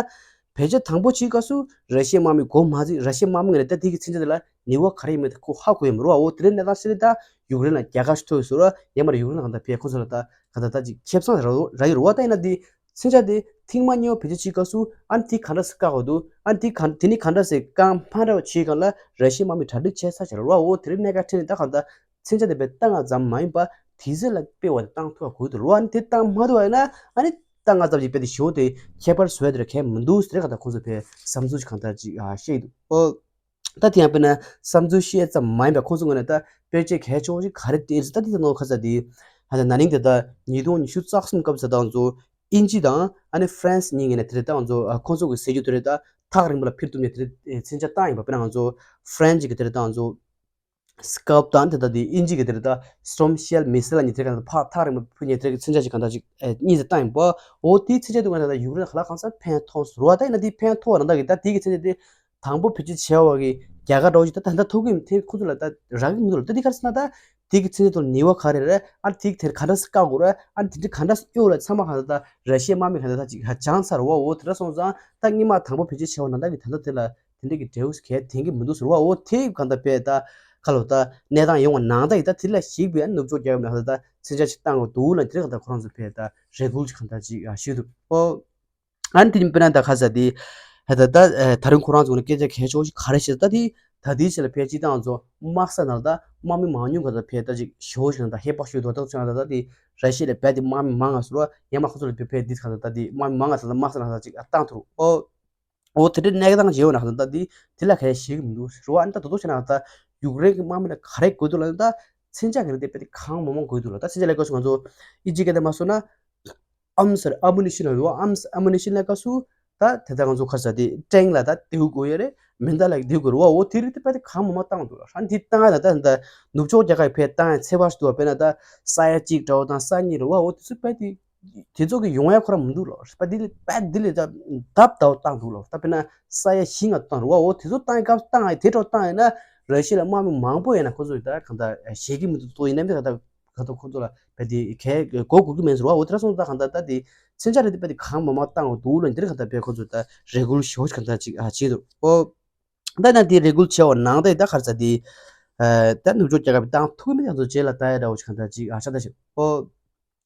བེད་སྤྱོད་དང་པོ་བྱེད་སྐབས་སུ་ར་ཤི་ཡའི་དམག་མི་འགོ་མ་བཙུགས། ར་ཤི་ཡའི་དམག་མི་ངོས་ནས་ད་དེ་གི་མཚོན་ཆ་དེ་ལ་ནུས་པ་ག་རེ་ཡོད་མེད་ཁོ་ཧ་གོ་ཡོད་མ་རེད་པ། འོ་དེ་འདྲའི་གནས་སྟངས་ཤིག་རེད། ད་ཡུཀ་རེན་ལ་རྒྱལ་ཁ་ཞིག་ཐོབ་ཡོད་ཟེར་བ། ཡང་མ་རེད་ཡུཀ་རེན་ལ་གང་ལྟར་ཕར་ཁོ་ཚོ་ལ་ད་གང་ལྟར་ད་ཅིག་ཁེ་བཟང་རག་རག་ཡོད་རེད་པ། ད་ཡིན་ན་དེ་མཚོན་ཆ་དེ་ཐེངས་མ་གཉིས་པ་བེད་སྤྱོད་བྱེད་སྐབས་སུ་ཨ་ནི་དེ་ག་འདྲ་སེ་བཀག་དགོས་འདུག་ཨ་ནི་དེ་ག་དེ་ནས་ག་འདྲ་སེ་བཀག་མ་འགྲོ་བ་བྱེད་སྒང་ལ་ར་ཤི་ཡའི་དམག་མི་གྲ་སྒྲིག་བྱས་ཚར་བཞག་རེད་པ། འོ་དེ་རིང་གནད་འགག་འཕྲད་ནས་ད་གང་ལྟར་མཚོན་ཆ་དེ་དཔེ་བཏང་བ་ཙམ་མ་ཡིན་པ་དེ་ཚོ་ལ་དཔེ་བ་དེ་བཏང་ཐུབ་པ་དགོས་འདུག་ལབ། ཨ་ནི་དེ་བཏང་མ་ཐུབ་པ་ཡིན་ན་ཨ་ནི་བཏང་བ་ཙམ་གྱིས་དཔེ་དེ་ཞེ་པོ་དེ་ཁྱད་པར་བཟོ་ཡ་དེ་ར་གང་ཡང་མི་འདུག་ཟེར་གང་ལྟར་ཁོང་ཚོ་དཔེ་བསམ་ཚུལ་གང་ལྟར་ཅིག་ཨ་བཤད་ཀྱི་འདུག་ཨོ། ད་དེ་ཡང་དཔེར་ན་བསམ་ཚུལ་བཤད་ཙམ་མ་ཡིན་པར་ཁོང་ཚོ་ངོས་ནས་ད་དཔེ་ཆ་གལ་ཆེ་བོ་ཞིག་ག་རེ་སྤྲད་ཟེར། ད་དེ་ད་ནོ་ཁ་ས་དེ་ཧ་ད་ན་ནིང་དེ་ད་ཉིས་སྟོང་ཉི་ཤུ་རྩ་གསུམ་སྐབས་ཟེར་དང་ཚོ་དབྱིན་ཇི་དང་ཨ་ནི་ཧྥ་རན་སི་གཉིས་ངོས་ནས་དེ་རེད་ད་ང་ཚོ་ཨ་ཁོང་ཚོ་གི་ཟེར་རྒྱུ་དེ་རེད། ད་ཐག་རིང་པོ་ལ་འཕུར་ཐུབ་ནས་དེ་རེད་མཚོན་ཆ་བཏང་ཡིན་པ། དཔེར་ན་ང་ཚོ་ཧྥ་རན་སི་གི་དེ་རེད་ད་ང་ཚོ་སི་ཀལ་པ་དང་དེ་ད་དེ་དབྱིན་ཇི་གི་དེ་རེད་ད་སི་ཊོམ་ཤེལ་མི་སིལ་ལབ་མཁན་དེ་རེད། གང་ལྟར་ཕར་ཐག་རིང་པོ་འཕུར་མཁན་དེ་རེད། མཚོན་ཆ་ཞིག་གང་ལྟར་ཅིག་ཨེ་གཉིས་ཙམ་བཏང་ཡིན་པ། འོ་དེའི་མཚོན་ཆ་དེ་ང་ད་ད་ཡུཀ་རེན་ལ་ག་ལ་གང་ས་ཕན་ཐོགས་ཟེར་བ། ད་ཡིན་ན་དེ་ཕན་ཐོགས་པ་ནང་ལྟར་གི་ད་དེ་གི་མཚོན་ཆ་དེ་དང་པོ་བེད་སྤྱོད་བྱས་པ་གི་རྒྱལ་ཁ་འདྲ་བོ་ཞིག་ད་ད་ལྟ་ཐོབ་གི་ཡིན། དེ་ཁོ་ཚོ་ལ་ད་རག་གི་མི་འདུག་ལ། ད་དེ་ག་རེ་ཟེར་ན་ད་དེ་གི་མཚོན་ཆ་དེ་ལ་ནུས་པ་ག་རེ་རེད། ཨ་དེ་དེ་ག་འདྲ་སེ་བཀག་དགོས་རེད། ཨ་དེ་དེ་ག་འདྲ་སེ་གཡོལ་ལ་ཚང་མ་གང་ལྟར་ད་ར་ཤི་ཡའི་དམག་མི་གང་ལྟར་ད་ཅིག་ཧ་སྦྱངས་ཚར་བ། འོ་དེ་འདྲ་སོང་ཙང་ད་སྔོན་མ་དང་པོ་བེད་སྤྱོད་བྱས་པ་ནང་ལྟར་གི་ད་ལྟ་དེ་ལ་དེ་འདྲ་གི་འབྲས་བུ་གལ་ཐོན་གི་མི་འདུག་ཟེར་བ། འོ་དེ་གང་ལྟར་དཔེ་ད་ག་ལོ་ད་གནས་སྟངས་ཡོང་བ་ནང་ལྟར་གི་ད་དེ་ལ་གཞིགས་པའི་ཨ་ནུབ་ཕྱོགས་རྒྱལ་ཁབ་ནས་གང་ལྟར་ད་མཚོན་ཆ་ཞིག་བཏང་དགོས་འདུག་ལ། དེ་གང་ལྟར་ཁོ་རང་ཚོ་དཔེ་ད་རེ་སྐུལ་ཞིག་གང་ལྟར་ཅིག་ཞུས་འདུག་ཨོ། ཨ་ནི་དེ་རིང་དཔེར་ན་ད་ཁ་ས་དེ་ད་ད་ད་ད་རུང་ཁོ་རང་ཚོ་ནས་སྐད་ཆ་གལ་ཆེ་བོ་ཞིག་ག་རེ་བཤད། ད་དེ་ད་དེའི་ཆེད་ལ་ཕལ་ཆེར་ད་ང་ཚོ་དམག་ས་ནང་ད་དམག་མི་མང་ཉུང་ག་ད་ཕལ་ད་ཅིག་ཞེ་བོ་ཞིག་ད་ཧེ་བག་ཞུ་དོ། ད་ཚོ་ད་ད་དེ་ར་ཤི་ཡ་ལ་རྦད་དེ་དམག་མི་མང་ང་ཟེར་བ། ཡང་མ་ཁོ་ཚོ་ལ་ཕལ་ཕལ་དེ་ཁ་ད་ད་དེ་དམག་མི་མང་ང་ཟེར་ད་དམག་ས་ནང་ད་ཅིག་བཏང་ཐུབ། ཨོ། འོ་དེ་འདྲའི་གནས་སྟངས་བྱེད་འོ་ན་ད་དེ་དེ་ལ་ག་རེ་ཞིག་མི་འདུག་ཟེར་བ། ཨ་ནི་ད་དོ་དོ་བྱས་ན་ད་ཡུཀ་རེན་གྱི་དམག་མི་ལ་ག་རེ་དགོས་འདུག་ལབ་ན་ད་མཚོན་ཆ་གི་རིགས་དེ་དཔེ་དེ་གང་མང་མང་དགོས་འདུག་ལ། ད་མཚོན་ཆ་ལ་སྐབས་སུ་ང་ཚོ་ཨིན་ཇི་སྐད་དེ་མ་སོང་ན། ཨམ་སར་ཨ་མུ་ནི་ཤིན་ལ་རུ་ཨམ་ཨ་མུ་ནི་ཤིན་ལ་ཀ་སུ་ད་དེ་ད་ང་ཚོ་ཁར་ས་དེ་ཊེང་ལ་ད་དེའུ་དགོས་ཡོད་རེད། མེ་མདའ་ལ་དེའུ་དགོས་རུ་བ། འོ་དེ་རིགས་དེ་དཔེ་དེ་གང་མང་མང་བཏང་འདུག་ལ། ཧྲན་དེ་བཏང་ཡ་ད་ད་ད་ནུབ་ཕྱོགས་རྒྱལ་ཁབ་ཕེ་བཏང་ཡ་ཚེ་བར་སུ་དུ་བ་དཔེར་ན་ད་ས་ཡ་གཅིག་འདྲ་བོ་དང་ས་གཉིས་རུ་བ། འོ་དེ་ཚོ་དཔེ་དེ་དེ་ཚོ་གི་ཡོང་ཡ་ཁོ་རང་མི་འདུག་ལ། དཔེ་དེ་ལ་དཔེ་དེ་ལ་ད་དབ་ད་བོ་བཏང་འདུག་ལ། ད་དཔེར་ན་ས་ཡ་བཞི་ལྔ་བཏང་རུ་བ། འོ་དེ་ཚོ་བཏང་ཡ་སྐབས་བཏང་ཡ་དེ་འདྲ་བོ་བཏང་ཡ་ན་ར་ཤི་ཡ་ལ་དམག་མི་མང་པོ་ཡིན་ན་ཁོ་ཚོ་ད་གང་ད་ཞེད་ཀྱི་མི་འདུག་ཏོ། ཡིན་ན་མི་ད་ད། ག་ད་ཁོ་ཚོ་ལ་བས་དེ་གས་གོ་དགོས་ཀྱི་མེད་ཟེར་བ། འོ་དེ་འདྲ་སོང་ཙང་གང་ལྟར་ད་དེ་མཚོན་ཆ་རེད་དེ་བས་དེ་གང་མང་མང་བཏང་འོ་འདུག་ལ། འདིར་གང་ལྟར་བས་ཁོ་ཚོ་ད་རེ་སྐུལ་ཞེ་པོ་ཞིག་གང་ལྟར་ཅིག་ཨ་བྱེད་འདུག་ཨོ། ད་ན་དེ་རེ་སྐུལ་བྱས་འོ་ནང་ད་ད་གར་ས་དེ་ད་ནུབ་ཕྱོགས་རྒྱལ་ཁབ་བཏང་ཐུབ་མེད་ང་ཚོ་རྗེས་ལ་ད་ཡ་འདྲ་བོ་ཞིག་གང་ལྟར་ཅིག་ཨ་ཤ་ད་ཞིག་ཨོ།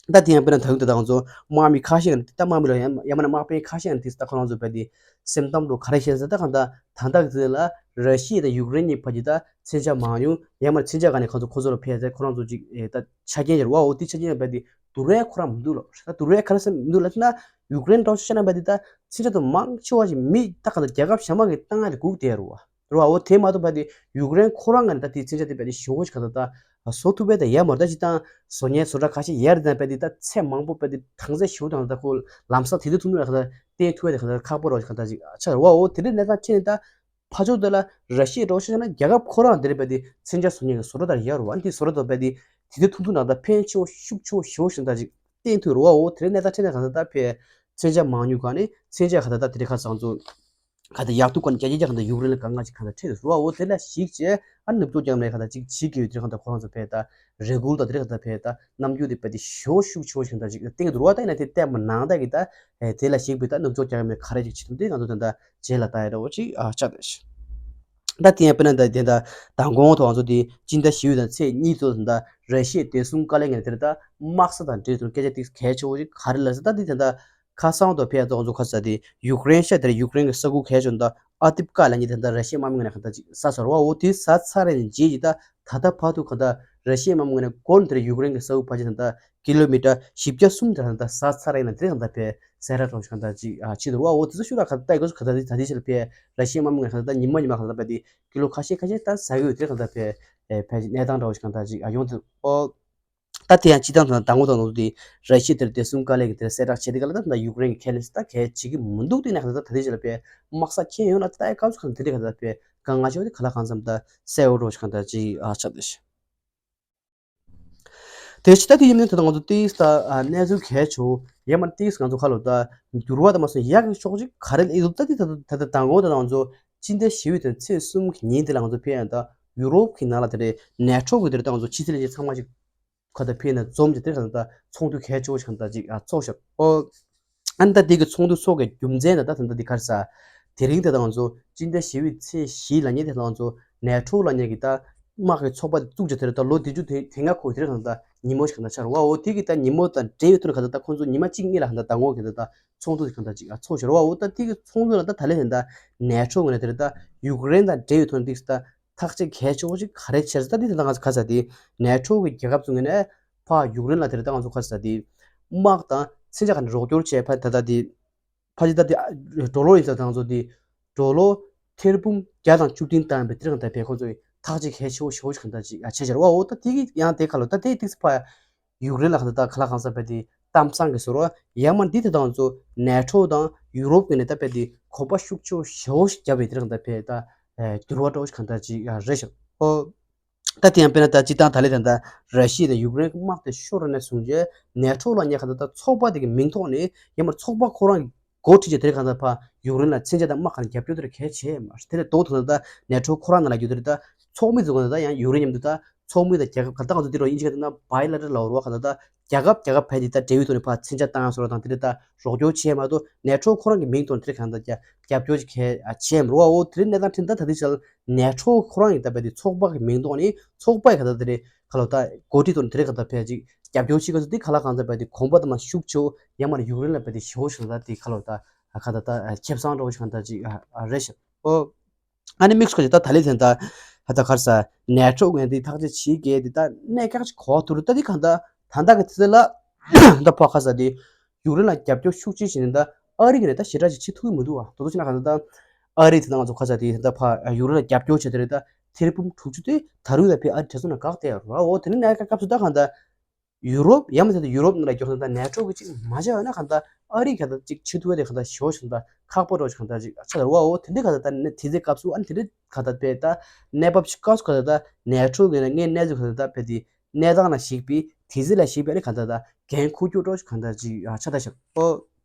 ད་དེ་ཡང་དཔེར་ན་ད་ཡོང་དེ་ད་ང་ཚོ་དམག་མི་ཁ་ཤས་ཀྱིས་ད་དམག་མི་ལ་ཡང་ཡང་མིན་ན་དམག་དཔོན་ཁ་ཤས་ཀྱིས་ད་ཁོ་རང་ཚོ་བས་དེ་སེམས་གཏམ་འདྲ་བོ་ག་རེ་བཤད་ཟེར་ད་གང་ལྟར་ད་ལྟ་གི་ཚེ་ལ་ར་ཤི་ཡ་དང་ཡུཀ་རེན་གཉིས་བར་གྱི་ད་མཚོན་ཆ་མང་ཉུང་ཡང་མིན་ན་མཚོན་ཆ་ག་ནས་ཁོ་ཚོ་ཁོ་ཚོ་ལ་ཕེབས་ཚེ་ཁོ་རང་ཚོ་ཅིག་ཨེ་ད་ཆ་རྐྱེན་ཡོད་རེད་བ། འོ་དེ་ཆ་རྐྱེན་ཡོད་པ་དེ་བསྡུར་ཡ་ཁོ་རང་མི་འདུག་ལ། ད་བསྡུར་ཡ་ག་རེ་ཟེར་མི་འདུག་ལབ་ན་ཡུཀ་རེན་འདྲ་བོ་ཤོད་ན་བ་དེ་ད་མཚོན་ཆ་དེ་མང་ཆེ་བ་ཞིག་མི་ད་གང་ལྟར་རྒྱལ་ཁབ་གཞན་པ་གིས་བཏང་ཡ་དེ་སྒུག་བསྡད་ཡ་རེད་བ། རེད་བ། འོ་དེ་མ་གཏོགས་བ་དེ་ཡུཀ་རེན་ཁོ་རང་ངོས་ནས་ད་དེ་མཚོན་ཆ་དེ་བ་དེ་ཞེ་པོ་ཞིག་གང་ལྟར་ད་བཟོ་ཐུབ་པ་དེ་ཡོད་མ་རེད། ད་སྤྱིར་བཏང་བཟོ་མཁན་བཟོ་གྲྭ་ཁ་ཤས་ཡོད་རེད། ད་བ་དེ་ད་ཚད་མང་པོ་བ་དེ་གྲངས་ཚད་ཞེ་པོ་དང་ད་ཁོ་ལམ་སང་དེ་དུས་ཐུང་ཐུང་ལ་གང་ལྟར་བསྟན་ཐུབ་པ་དེ་གང་ལྟར་ཁག་པོ་རེད་བ། གང་ལྟར་ཅིག་ཆགས་རེད་བ། འོ་དེ་འདྲའི་གནས་སྟངས་ཁྱེད་ནས་ད། ཕར་ཕྱོགས་དེ་ལ་ར་ཤི་ཡ་འདྲ་བོ་ཤོད་ན་རྒྱལ་ཁབ་ཁོ་རང་དེར་བས་དེ་མཚོན་ཆ་བཟོ་མཁན་གྱི་བཟོ་གྲྭ་དེ་ཡོད་རེད་བ། འདི་བཟོ་གྲྭ་དེ་བས་དེ་དེ་དུས་ཐུང་ཐུང་ནང་ད་ཕན་ཆེ་བོ་ཤུགས་ཆེ་བོ་ཞེ་པོ་ཞིག་ད་ཅིག་བསྟན་ཐུབ་རེད་བ། འོ་དེ་རིང་གནས་སྟངས་ཁྱེད་ནས་གང་ལྟར་ད་ཕེ་མཚོན་ཆ་མང་ཉུང་གང་ནས་མཚོན་ཆ་གང་ལྟར་ད་དེ་རིང་ཁ་སང་ཚོ་གང་ལྟར་ཡག་ཐུག་ག་ནས་རྒྱ་རྒྱ་རྒྱ་གང་ལྟར་ཡུཀ་རེན་ལ་དཀའ་ངལ་ཅིག་གང་ལྟར་འཕྲད་ཐུབ་རེད་བ། འོ་དེ་ལ་གཞིགས་བྱས་ཨ་ནུབ་ཕྱོགས་རྒྱ་ནག་གང་ལྟར་ཅིག་བྱེད་ཀྱི་ཡོད། དེ་རིང་གང་ལྟར་ཁོ་རང་ཚོ་ཕེ་ད་རེ་སྐུལ་དང་དེ་རིང་གང་ལྟར་ཕེ་ད་རྣམ་འགྱུར་དེ་བས་དེ་ཞེ་པོ་ཤུགས་ཆེ་བོ་ཞིག་ད་ཅིག་བསྟན་གྱི་འདུག་རེད་བ། ད་ཡིན་ན་དེ་ལྟད་མོ་ནང་ད་གི་ད་དེ་ལ་གཞིགས་པའི་ད་ནུབ་ཕྱོགས་རྒྱ་ནག་ག་རེ་ཅིག་བྱེད་ཐུབ་འདི་ང་ཚོ་ད་ལྟ་རྗེས་ལ་ལྟ་ཡ་འདྲ་བོ་ཅིག་ཨ་ཆགས་བསྡད་ཤག་ད་དེ་ཡང་དཔེར་ན་ད་དེ་ད་མདང་དགོང་ཐོག་ང་ཚོ་དེ་སྤྱི་ཟླ་བཞི་པའི་ད་ཚེས་གཉིས་ཚོ་ད་ར་ཤི་ཡའི་བདེ་སྲུང་བཀའ་བློན་ངོས་ནས་དེར་ད་དམག་ས་དང་འབྲེལ་དུ་སྐད་ཆ་ཏིག་གལ་ཆེ་བོ་ཞིག་ག་རེ་ལབ་ཟེར། ད་དེ་དེ་ད་ཁ་སང་དུ་ཕེབས་ཐོག་ང་ཚོ་ཁ་ས་དེ་ཡུཀ་རེན་ཤ་དེར་ཡུཀ་རེན་གྱི་ས་ཁུལ་གལ་ཆེ་ད་ཨ་ཏི་པ་ཀ་ལབ་མཁན་དེ་ད་ར་ཤི་ཡའི་དམག་མི་ངོས་ནས་གང་ལྟར་ཅིག་ཟ་ཚར་བ། འོ་དེ་ཟ་ཚར་རེ་ནས་རྗེས་ཀྱི་ད་ད་ལྟ་བར་དུ་གང་ལྟར་ར་ཤི་ཡའི་དམག་མི་ངོས་ནས་འགོ་ནས་དེར་ཡུཀ་རེན་གྱི་ས་ཁུལ་བར་གྱི་ད་ལྟ་ཀི་ལོ་མི་ཊར་བཞི་བརྒྱ་གསུམ་དེ་ད་ལྟ་ཟ་ཚར་ཡིན་ན་དེ་གང་ལྟར་ཕེ་ཟ་ར་འདྲ་བོ་ཞིག་གང་ལྟར་ཅིག་ཨ་བྱེད་འདུག་རེད་བ། འོ་དེ་ཚོ་ཤུགས་ལ་གང་ལྟར་ད་གོ་གང་ལྟར་དེ་ད་དེ་ཕྱིར་ཕེ་ར་ཤི་ཡའི་དམག་མི་ངོས་གང་ལྟར་ད་ཉི་མ་ཉི་མ་གང་ལྟར་ཕེ་དེ་ཀི་ལོ་ཁ་ཤས་ཁ་ཤས་ད་ཟ་གི་ཡོད། དེ་གང་ལྟར་ཕེ་ཨེ་ཕེ་གནས་སྟངས་འདྲ་བོ་ཞིག་གང་ལྟར་ཅིག་ཨ་ཡོང་འདུག་ཨོ། ད་དེ་ཡང་སྤྱི་བཏང་དང་མདང་དགོང་དང་ནང་དུ་དེ་ར་ཤི་ཡ་དེར་དེ་གསུམ་དཀའ་ལས་ཀྱི་དེར་གསལ་བསྒྲགས་བྱས་དེ་ག་ལ་ད་ད་ཡུཀ་རེན་གྱི་ཁས་ལེན་ད་གལ་བྱེད་ཀྱི་མི་འདུག་དེ་ནས་ག་ད་ད་དེ་རྗེས་ལ་པས་དམག་ས་ཁྱེར་ཡོང་ན་ད་ད་ཡ་སྐབས་སུ་ག་དེ་རིགས་ག་ད་པས་གང་ང་ཆོག་དེ་ག་ལ་གང་འཚམ་ད་གསལ་བོ་རོ་ཞིག་གང་ད་ཅི་ཨ་ཆགས་དེ་ཤི། དེ་ཕྱི་ད་དེ་ཡིན་ནའི་ད་ང་ཚོ་ཏིས་ད་གནས་ཚུལ་གལ་ཆེ་བོ་ཡང་མ་ཏིས་ང་ཚོ་ཁ་ལོ་ད་འགྱུར་བ་ད་མ་སོང་ཡག་གི་ཕྱོགས་ཅིག་ག་རེ་ལ་ཨེ་ད་དེ་ད་ད་ད་དང་གོ་ད་ང་ཚོ་སྤྱི་ཟླ་བཞི་པའི་དེ་ཚེས་གསུམ་གྱི་ཉིན་དེ་ལ་ང་ཚོ་ཕེ་ཡང་ད་ཡུ་རོབ་ཀྱི་ནང་ལ་དེ་རེད་ནེ་ཊོ་གི་དེ་རེད་ད་ང་ཚོ་ཕྱི་སྲིད་ལས་བྱེད་ཚང་མ་ཅིག་ཁ་ད་ཕེ་ན་འཛོམས་ཀྱི་དེ་ག་ད་ཚོགས་འདུ་གལ་ཆེ་བོ་ཞིག་ག་ད་ཅིག་ཚོགས་ཤག་ཨོ། ཨ་ནི་ད་དེ་གི་ཚོགས་འདུ་ཚོགས་ཀྱི་རྒྱུ་མཚན་ད་ད་ད་ད་དེ་གར་ས། དེ་རིང་དེ་ད་ང་ཚོ་སྤྱི་ཟླ་བཞི་པའི་ཚེས་བཞི་ལ་ཉེ་དེ་ད་ང་ཚོ་ནེ་ཊོ་ལ་ཉེ་གི་ད་དམག་གི་ཚོགས་པ་དེ་བཙུགས་བྱས་དེ་རེད་ད་ལོ་བདུན་ཅུ་དེ་དེ་སྔ་ཁོ་དེ་རེད་གང་ད་ཉིན་མོ་ཞིག་གང་ད་ཆར་བ་འོ་དེ་གི་ད་ཉིན་མོ་ད་འབྲེལ་ཡོད་ཐོག་ནས་གང་ད་ད་ཁོང་ཚོ་ཉི་མ་གཅིག་གཉིས་ལ་གང་ད་ད་ངོ་གི་ད་ད་ཚོགས་འདུ་ཞིག་གང་ད་ཅིག་ཚོགས་བྱས་ར་བ་འོ་ད་དེ་གི་ཚོགས་འདུ་ལ་ད་ད་ལས་དེ་ད་ནེ་ཊོ་ངོས་ནས་དེ་རེད་ད་ཡུཀ་རེན་དང་འབྲེལ་ཡོད་ཐོག་ནས་དེ་ད། ཐག་གཅོད་གལ་ཆེ་བོ་ཞིག་ག་རེ་བྱས་ཟེར་ད་འདི་དེ་དང་ང་ཚོ་ག་ས་དེ་ནེ་ཊོ་གི་རྒྱལ་ཁབ་ཚོ་ངོས་ནས་ཕ་ཡུཀ་རེན་ལ་དེ་རེད་ད་ང་ཚོ་ག་ས་དེ་དམག་དང་མཚོན་ཆ་ག་ནས་རོགས་སྐྱོར་བྱས་ཕ་ད་ད་དེ་ཕ་ཅི་ད་དེ་ཌོ་ལར་ཡིན་ས་དང་ང་ཚོ་དེ་ཌོ་ལར་ཐེར་འབུམ་བརྒྱ་དང་བཅུ་བདུན་བཏང་བའི་དེ་རིང་ད་ཕེ་ཁོ་ཚོས་ཐག་གཅོད་གལ་ཆེ་བོ་ཞེ་བོ་ཞིག་ག་ད་ཅིག་བྱས་བྱས་ར་བ་འོ་ད་དེ་གི་ཡང་དེ་ཁ་ལོ་ད་དེ་ཏིག་ཙི་ཕ། ཡུཀ་རེན་ལ་ག་ད་ད་ག་ལ་གང་ས་བས་དེ་གཏམ་བཟང་གི་ཟེར་བ་ཡང་མ་འདི་དེ་དང་ཚོ་ནེ་ཊོ་དང་ཡུ་རོབ་ཀྱི་ནས་ད་བས་དེ་གོམ་པ་ཤུགས་ཆེ་བོ་ཞེ་བོ་ཞིག་བརྒྱབ་པའི་དེ་རིང་ད་བས་ད་འགྱུར་བ་འགྲོ་ཞིག་གང་ད་ཅིག་རེད་ཤག་ཨོ། ད་དེ་ཡང་དཔེར་ན་ད་སྤྱི་བཏང་ད་ལེ་དང་ད་ར་ཤི་ཡ་དང་ཡུཀ་རེན་གྱི་དམག་དེ་ཤོར་ནས་བཟུང་རྗེས་ནེ་ཊོ་ལ་ཉེ་ག་ད་ད་ཚོགས་པ་དེ་གི་མིང་ཐོག་ནས་ཡང་མ་ཚོགས་པ་ཁོ་རང་གི་འགོ་ཁྲིད་ཀྱི་དེ་རིང་གང་ད་ཕ་ཡུཀ་རེན་ལ་མཚོན་ཆ་དང་དམག་གང་རྒྱབ་སྐྱོར་དེ་རེད་གལ་ཆེ་མ་རེད་དེ་ནས་དོག་ཐུག་ན་ད་ནེ་ཊོ་ཁོ་རང་ནང་ལ་རྒྱུ་དེ་རེད་ད་ཚོགས་མི་ཚོ་གང་ད་ད་ཡང་ཡུཀ་རེན་མཉམ་དུ་ད། ཚོགས་མི་དང་རྒྱལ་ཁབ་ག་ད་ང་ཚོ་འདི་རུ་དབྱིན་ཇི་སྐད་དུ་ན་bilateral ལབ་རོགས་ག་ད་ད་རྒྱལ་ཁབ་རྒྱལ་ཁབ་ཕན་ཚུན་ད་འབྲེལ་ཡོད་ཐོག་ནས་ཕར་མཚོན་ཆ་བཏང་ཡ་སོགས་དང་དེ་འདྲ་ད་རོགས་སྐྱོར་བྱས་མ་གཏོགས་ནེ་ཊོ་ཁོ་རང་གི་མིང་ཐོག་ནས་དེ་རིང་གང་ད་རྒྱ་རྒྱབ་སྐྱོར་ཅིག་གལ་བྱས་མ་རེད་བ། འོ་དེ་རིང་གནས་སྟངས་ཁྲིམས་ད་ད་དེ་ཆ་ལ་ནེ་ཊོ་ཁོ་རང་གི་ད་བས་དེ་ཚོགས་པ་གི་མིང་ཐོག་ནས་ཚོགས་པ་གི་ག་ད་དེ་རིང་ག་ལོ་ད་འགོ་ཁྲིད་ཐོག་ནས་དེ་རིང་ག་ད་ཕལ་ཅིག་རྒྱབ་སྐྱོར་བྱེད་ག་ཚོད་དེ་ག་ལ་གང་ད་བས་དེ་གོམ་པ་ད་མ་ཤུགས་ཆེ་བོ་ཡང་མ་རེད་ཡུཀ་རེན་ལ་བས་དེ་ཞེ་བོ་ཞིག་ད་དེ་ག་ལོ་ད་ག་ད་ད་ཁེ་བཟང་འགྲོ་བོ་ཞིག་གང་ད་ཅིག་རེད་ཤག་ཨོ། ཨ་ནི་དམིགས་སུ་བཀར་ཏེ་ད་ད་ལེ་ཟེར་ད་ཧ་ད་གར་ས་ནེ་ཊོ་ངན་དེ་ཐག་གཅོད་བྱེད་དགོས་དེ་ད་གནད་འགག་ཅིག་གོ་ཐུབ་རེད་ད་དེ་གང་ད་ད་ད་གི་དེ་ལ་ད་ཕོ་ཁ་ས་དེ་ཡུཀ་རེན་ལ་རྒྱབ་སྐྱོར་ཤུགས་ཆེ་བྱས་ནས་ད་ཨ་རི་གི་ནས་ད་ཞེ་དྲག་ཅིག་བྱེད་ཐུབ་ཀྱི་མི་འདུག་བ། དོ་དོ་ཅི་ན་གང་ད་ཨ་རི་དེ་ད་ང་ཚོ་ཁ་ས་དེ་ད་ཕ་ཡུཀ་རེན་ལ་རྒྱབ་སྐྱོར་བྱས་དེ་རེད་ད་ཐེར་འབུམ་དྲུག་ཅུ་དེ་ད་རུང་ད་ཕེ་ཨ་རི་བྲེལ་ཟོག་ན་འགག་དེ་ར་འོ་དེ་ནི་གནད་འགག་སྐབས་སུ་ད་གང་ད། ཡུ་རོབ་ཡང་མ་ཟད་ཡུ་རོབ་ནང་ལ་འགྱུར་ན་ད་ནེ་ཊོ་གི་ཅིག་མ་བྱས་ཡོད་ན་གང་ལྟར་ཨ་རི་གང་ལྟར་ཅིག་ཆེ་ཐུབ་དེ་གང་ལྟར་ཞོ་ཞིག་ད་ཁག་པོ་རོ་ཞིག་གང་ལྟར་ཅིག་ཆ་ལ་བ་འོ་དེ་འདྲའི་གང་ལྟར་ད་ནི་དེ་ཚེ་སྐབས་སུ་ཨ་ནི་དེ་འདྲའི་གང་ལྟར་དཔེ་ད་གནས་བབ་ཅིག་སྐབས་སུ་གང་ལྟར་ད་ནེ་ཊོ་གི་ན་ངའི་གནས་ཚུལ་གང་ལྟར་ད་དཔེ་དེ་གནས་སྟངས་ལ་གཞིགས་པའི་དེ་ཚེ་ལ་གཞིགས་པའི་ཨ་ནི་གང་ལྟར་ད་འགན་འཁུར་རྒྱུ་རོ་ཞིག་གང་ལྟར་ཅིག་ཆ་ད་ཞིག་འོ།